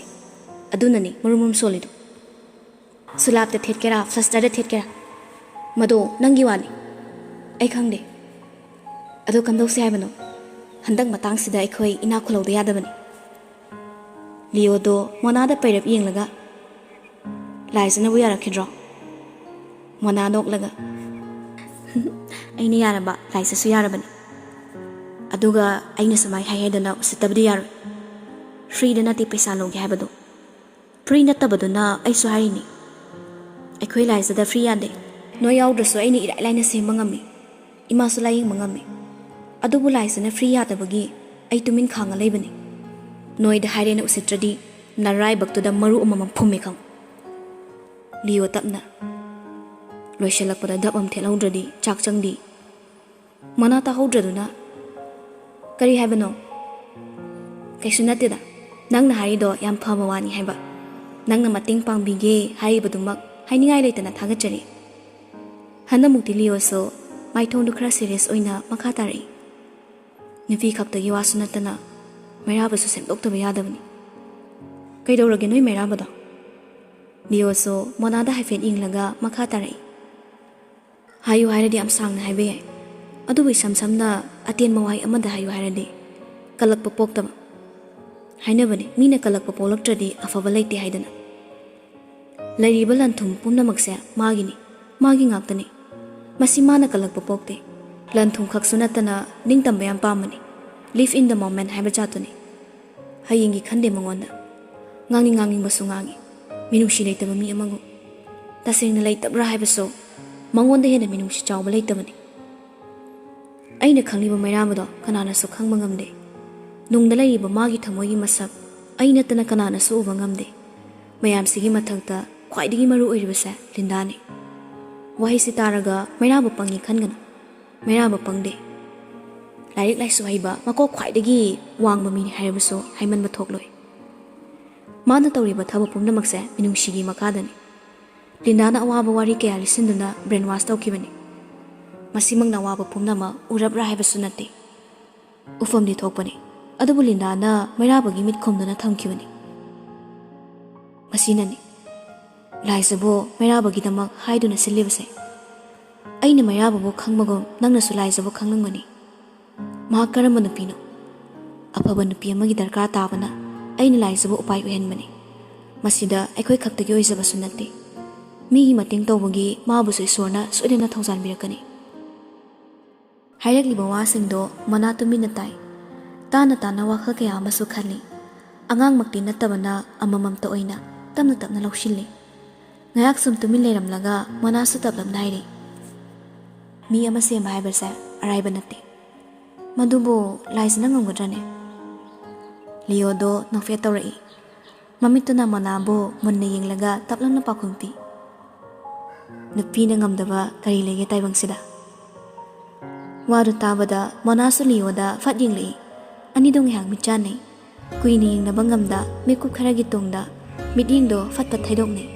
ꯑꯗꯨꯅꯅꯤ ꯃꯔꯨꯝ ꯃꯔꯨꯝ ꯁꯣꯜꯂꯤꯗꯣ꯫ ꯁꯨꯂꯥꯞꯇ ꯊꯦꯠꯀꯦꯔꯥ, ꯐ꯭ꯂꯁꯇꯔꯗ ꯊꯦꯠꯀꯦꯔꯥ, ꯃꯗꯣ ꯅꯪꯒꯤ ꯋꯥꯅꯤ꯫ ꯑꯩ ꯈꯪꯗꯦ꯫ ꯑꯗꯣ ꯀꯝꯗꯧꯁꯦ ꯍꯥꯏꯕꯅꯣ? ꯍꯟꯗꯛ ꯃꯇꯥꯡꯁꯤꯗ ꯑꯩꯈꯣꯏ ꯏꯅꯥꯛ ꯈꯨꯜꯍꯧꯗ ꯌꯥꯗꯕꯅꯤ꯫" ꯂꯤꯌꯣꯗꯣ ꯃꯣꯅꯥꯗ ꯄꯩꯔꯞ ꯌꯦꯡꯂꯒ, "ꯂꯥꯏꯖꯅꯕꯨ ꯌꯥꯔꯛꯈꯤꯗ꯭ꯔꯣ?" ꯃꯣꯅꯥ ꯅꯣꯛꯂꯒ, "ꯑꯩꯅ ꯌꯥꯔꯕ, ꯂꯥꯏꯖꯁꯨ ꯌꯥꯔꯕꯅꯤ꯫ ꯑꯗꯨꯒ ꯑꯩꯅ ꯁꯨꯃꯥꯏ ꯍꯥꯏ ꯍꯥꯏꯗꯅ ꯎꯁꯤꯠꯇꯕꯗꯤ ꯌꯥꯔꯣꯏ꯫ ꯐ꯭ꯔꯤꯗ ꯅꯠꯇꯦ ꯄꯩꯁꯥ ꯂꯧꯒꯦ ꯍꯥꯏꯕꯗꯣ꯫ ꯐ꯭ꯔꯤ ꯅꯠꯇꯕꯗꯨꯅ ꯑꯩꯁꯨ ꯍꯥꯏꯔꯤꯅꯤ꯫ ꯑꯩꯈꯣꯏ ꯂꯥꯏꯖꯗ ꯐ꯭ꯔꯤ ꯌꯥꯗꯦ꯫ ꯅꯣꯏ ꯌꯥꯎꯗ꯭ꯔꯁꯨ ꯑꯩꯅ ꯏꯔꯥꯏ ꯂꯥꯏꯅ ꯁꯦꯝꯕ ꯉꯝꯃꯤ꯫ ꯏꯃꯥꯁꯨ ꯂꯥꯏꯌꯦꯡꯕ ꯉꯝꯃꯤ꯫ ꯑꯗꯨꯕꯨ ꯂꯥꯏꯖꯅ ꯐ꯭ꯔꯤ ꯌꯥꯗꯕꯒꯤ ꯑꯩ ꯇꯨꯃꯤꯟ ꯈꯥꯡꯉ ꯂꯩꯕꯅꯤ꯫ ꯅꯣꯏꯗ ꯍꯥꯏꯔꯦꯅ ꯎꯁꯤꯠꯇ꯭ꯔꯗꯤ ꯅꯔꯥꯏꯕꯛꯇꯨꯗ ꯃꯔꯨ ꯑꯃꯃꯝ ꯐꯨꯝꯃꯦ ꯈꯪꯉꯨ꯫" ꯂꯤꯌꯣ ꯇꯞꯅ ꯂꯣꯏꯁꯤꯜꯂꯛꯄꯗ ꯙꯞ ꯑꯃ ꯊꯦꯠꯍꯧꯗ꯭ꯔꯗꯤ ꯆꯥꯛ ꯆꯪꯗꯦ꯫ ꯃꯣꯅꯥ ꯇꯥꯍꯧꯗ꯭ꯔꯗꯨꯅ, "ꯀꯔꯤ ꯍꯥꯏꯕꯅꯣ?" "ꯀꯩꯁꯨ ꯅꯠꯇꯦꯗ꯫ ꯅꯪꯅ ꯍꯥꯏꯔꯤꯗꯣ ꯌꯥꯝ ꯐꯕ ꯋꯥꯅꯤ ꯍꯥꯏꯕ꯫ ꯅꯪꯅ ꯃꯇꯦꯡ ꯄꯥꯡꯕꯤꯒꯦ ꯍꯥꯏꯔꯤꯕꯗꯨꯃꯛ ꯍꯥꯏꯅꯤꯡꯉꯥꯏ ꯂꯩꯇꯅ ꯊꯥꯒꯠꯆꯔꯤ꯫" ꯍꯟꯗꯛꯃꯨꯛꯇꯤ ꯂꯤꯌꯣꯁꯨ ꯃꯥꯏꯊꯣꯡꯗꯨ ꯈꯔ ꯁꯤꯔꯤꯌꯁ ꯑꯣꯏꯅ ꯃꯈꯥ ꯇꯥꯔꯛꯏ꯫ "ꯅꯨꯄꯤ ꯈꯛꯇꯒꯤ ꯋꯥꯁꯨ ꯅꯠꯇꯅ ꯃꯩꯔꯥꯕꯁꯨ ꯁꯦꯝꯗꯣꯛꯇꯕ ꯌꯥꯗꯕꯅꯤ꯫" "ꯀꯩꯗꯧꯔꯒꯦ ꯅꯣꯏ ꯃꯩꯔꯥꯕꯗꯣ?" ꯂꯤꯌꯣꯁꯨ ꯃꯣꯅꯥꯗ ꯍꯥꯏꯐꯦꯠ ꯌꯦꯡꯂꯒ ꯃꯈꯥ ꯇꯥꯔꯛꯏ꯫ "ꯍꯥꯏꯌꯨ ꯍꯥꯏꯔꯗꯤ ꯌꯥꯝ ꯁꯥꯡꯅ ꯍꯥꯏꯕ ꯌꯥꯏ꯫ ꯑꯗꯨꯕꯨ ꯏꯁꯝ ꯁꯝꯅ ꯑꯇꯦꯟꯕ ꯋꯥꯍꯩ ꯑꯃꯗ ꯍꯥꯏꯌꯨ ꯍꯥꯏꯔꯗꯤ, ꯀꯜꯂꯛꯄ ꯄꯣꯛꯇꯕ꯫ ꯍꯥꯏꯅꯕꯅꯤ, ꯃꯤꯅ ꯀꯜꯂꯛꯄ ꯄꯣꯛꯂꯛꯇ꯭ꯔꯗꯤ ꯑꯐꯕ ꯂꯩꯇꯦ ꯍꯥꯏꯗꯅ꯫ ꯂꯩꯔꯤꯕ ꯂꯟ ꯊꯨꯝ ꯄꯨꯝꯅꯃꯛꯁꯦ ꯃꯥꯒꯤꯅꯤ, ꯃꯥꯒꯤ ꯉꯥꯛꯇꯅꯤ꯫ ꯃꯁꯤ ꯃꯥꯅ ꯀꯜꯂꯛꯄ ꯄꯣꯛꯇꯦ꯫ ꯂꯟ ꯊꯨꯝ ꯈꯛꯁꯨ ꯅꯠꯇꯅ ꯅꯤꯡꯇꯝꯕ ꯌꯥꯝ ꯄꯥꯝꯕꯅꯤ꯫ Live in the moment ꯍꯥꯏꯕ ꯖꯥꯠꯇꯨꯅꯤ꯫ ꯍꯌꯦꯡꯒꯤ ꯈꯟꯗꯦ ꯃꯉꯣꯟꯗ꯫ ꯉꯥꯡꯅꯤꯡ ꯉꯥꯡꯅꯤꯡꯕꯁꯨ ꯉꯥꯡꯉꯤ, ꯃꯤꯅꯨꯡꯁꯤ ꯂꯩꯇꯕ ꯃꯤ ꯑꯃꯒꯨꯝ꯫ ꯇꯁꯦꯡꯅ ꯂꯩꯇꯕ꯭ꯔꯥ ꯍꯥꯏꯕꯁꯨ, ꯃꯉꯣꯟꯗ ꯍꯦꯟꯅ ꯃꯤꯅꯨꯡꯁꯤ ꯆꯥꯎꯕ ꯂꯩꯇꯕꯅꯤ꯫ ꯑꯩꯅ ꯈꯪꯂꯤꯕ ꯃꯩꯔꯥꯕꯗꯣ ꯀꯅꯥꯅꯁꯨ ꯈꯪꯕ ꯉꯝꯗꯦ꯫ ꯅꯨꯡꯗ ꯂꯩꯔꯤꯕ ꯃꯥꯒꯤ ꯊꯃꯣꯏꯒꯤ ꯃꯁꯛ ꯑꯩ ꯅꯠꯇꯅ ꯀꯅꯥꯅꯁꯨ ꯎꯕ ꯉꯝꯗꯦ꯫ ꯃꯌꯥꯝꯁꯤꯒꯤ ꯃꯊꯛꯇ ꯈ꯭ꯋꯥꯏꯗꯒꯤ ꯃꯔꯨ ꯑꯣꯏꯔꯤꯕꯁꯦ ꯂꯤꯟꯗꯥꯅꯤ꯫" ꯋꯥꯍꯩꯁꯤ ꯇꯥꯔꯒ ꯃꯩꯔꯥꯕ ꯄꯪꯉꯤ ꯈꯟꯒꯅꯨ꯫ ꯃꯩꯔꯥꯕ ꯄꯪꯗꯦ꯫ ꯂꯥꯏꯔꯤꯛ ꯂꯥꯏꯁꯨ ꯍꯩꯕ, ꯃꯀꯣꯛ ꯈ꯭ꯋꯥꯏꯗꯒꯤ ꯋꯥꯡꯕ ꯃꯤꯅꯤ ꯍꯥꯏꯔꯕꯁꯨ ꯍꯥꯏꯃꯟꯕ ꯊꯣꯛꯂꯣꯏ꯫ ꯃꯥꯅ ꯇꯧꯔꯤꯕ ꯊꯕꯛ ꯄꯨꯝꯅꯃꯛꯁꯦ ꯃꯤꯅꯨꯡꯁꯤꯒꯤ ꯃꯈꯥꯗꯅꯤ꯫ ꯂꯤꯟꯗꯥꯅ ꯑꯋꯥꯕ ꯋꯥꯔꯤ ꯀꯌꯥ ꯂꯤꯁꯤꯟꯗꯨꯅ brain wash ꯇꯧꯈꯤꯕꯅꯤ꯫ ꯃꯁꯤꯃꯛꯅ ꯑꯋꯥꯕ ꯄꯨꯝꯅꯃꯛ ꯎꯔꯕ꯭ꯔꯥ ꯍꯥꯏꯕꯁꯨ ꯅꯠꯇꯦ꯫ ꯎꯐꯝꯗꯤ ꯊꯣꯛꯄꯅꯤ, ꯑꯗꯨꯕꯨ ꯂꯤꯟꯗꯥꯅ ꯃꯩꯔꯥꯕꯒꯤ ꯃꯤꯠ ꯈꯨꯝꯗꯨꯅ ꯊꯝꯈꯤꯕꯅꯤ꯫ ꯃꯁꯤꯅꯅꯤ ꯂꯥꯏꯖꯕꯨ ꯃꯩꯔꯥꯕꯒꯤꯗꯃꯛ ꯍꯥꯏꯗꯨꯅ ꯁꯤꯜꯂꯤꯕꯁꯦ꯫ ꯑꯩꯅ ꯃꯩꯔꯥꯕꯕꯨ ꯈꯪꯕꯒꯨꯝ ꯅꯪꯅꯁꯨ ꯂꯥꯏꯖꯕꯨ ꯈꯪꯂꯝꯒꯅꯤ꯫ ꯃꯍꯥꯛ ꯀꯔꯝꯕ ꯅꯨꯄꯤꯅꯣ? ꯑꯐꯕ ꯅꯨꯄꯤ ꯑꯃꯒꯤ ꯗꯔꯀꯥꯔ ꯇꯥꯕꯅ ꯑꯩꯅ ꯂꯥꯏꯖꯕꯨ ꯎꯄꯥꯏ ꯑꯣꯏꯍꯟꯕꯅꯤ꯫ ꯃꯁꯤꯗ ꯑꯩꯈꯣꯏ ꯈꯛꯇꯒꯤ ꯑꯣꯏꯖꯕꯁꯨ ꯅꯠꯇꯦ꯫ ꯃꯤꯒꯤ ꯃꯇꯦꯡ ꯇꯧꯕꯒꯤ ꯃꯥꯕꯨꯁꯨ ꯏꯁꯣꯔꯅ ꯁꯣꯏꯗꯅ ꯊꯧꯖꯥꯟꯕꯤꯔꯛꯀꯅꯤ꯫ ꯍꯥꯏꯔꯛꯂꯤꯕ ꯋꯥꯁꯤꯡꯗꯣ ꯃꯣꯅꯥ ꯇꯨꯃꯤꯟꯅ ꯇꯥꯏ꯫ ꯇꯥꯅ ꯇꯥꯅ ꯋꯥꯈꯜ ꯀꯌꯥ ꯑꯃꯁꯨ ꯈꯜꯂꯤ꯫ ꯑꯉꯥꯡꯃꯛꯇꯤ ꯅꯠꯇꯕꯅ ꯑꯃꯃꯝꯇ ꯑꯣꯏꯅ ꯇꯞꯅ ꯇꯞꯅ ꯂꯧꯁꯤꯜꯂꯤ꯫ ꯉꯥꯏꯍꯥꯛ ꯁꯨꯝ ꯇꯨꯃꯤꯟ ꯂꯩꯔꯝꯂꯒ ꯃꯣꯅꯥꯁꯨ ꯇꯞꯂꯞꯅ ꯍꯥꯏꯔꯤ, "ꯃꯤ ꯑꯃ ꯁꯦꯝꯕ ꯍꯥꯏꯕꯁꯦ ꯑꯔꯥꯏꯕ ꯅꯠꯇꯦ꯫ ꯃꯗꯨꯕꯨ ꯂꯥꯏꯁꯤꯅ ꯉꯝꯒꯗ꯭ꯔꯅꯦ?" ꯂꯤꯌꯣꯗꯣ ꯅꯣꯛꯐꯦꯠ ꯇꯧꯔꯛꯏ꯫ ꯃꯃꯤꯠꯇꯨꯅ ꯃꯣꯅꯥꯕꯨ ꯃꯨꯟꯅ ꯌꯦꯡꯂꯒ ꯇꯞꯂꯞꯅ ꯄꯥꯎꯈꯨꯝ ꯄꯤ, "ꯅꯨꯄꯤꯅ ꯉꯝꯗꯕ ꯀꯔꯤ ꯂꯩꯒꯦ ꯇꯥꯏꯕꯪꯁꯤꯗ?" ꯋꯥꯗꯨ ꯇꯥꯕꯗ ꯃꯣꯅꯥꯁꯨ ꯂꯤꯌꯣꯗ ꯐꯠ ꯌꯦꯡꯂꯛꯏ꯫ ꯑꯅꯤꯗꯨ ꯉꯥꯏꯍꯥꯛ ꯃꯤꯠ ꯆꯥꯟꯅꯩ꯫ ꯀꯨꯏꯅ ꯌꯦꯡꯅꯕ ꯉꯝꯗ ꯃꯤꯠꯀꯨꯞ ꯈꯔꯒꯤ ꯇꯨꯡꯗ ꯃꯤꯠꯌꯦꯡꯗꯣ ꯐꯠ ꯐꯠ ꯊꯩꯗꯣꯛꯅꯩ꯫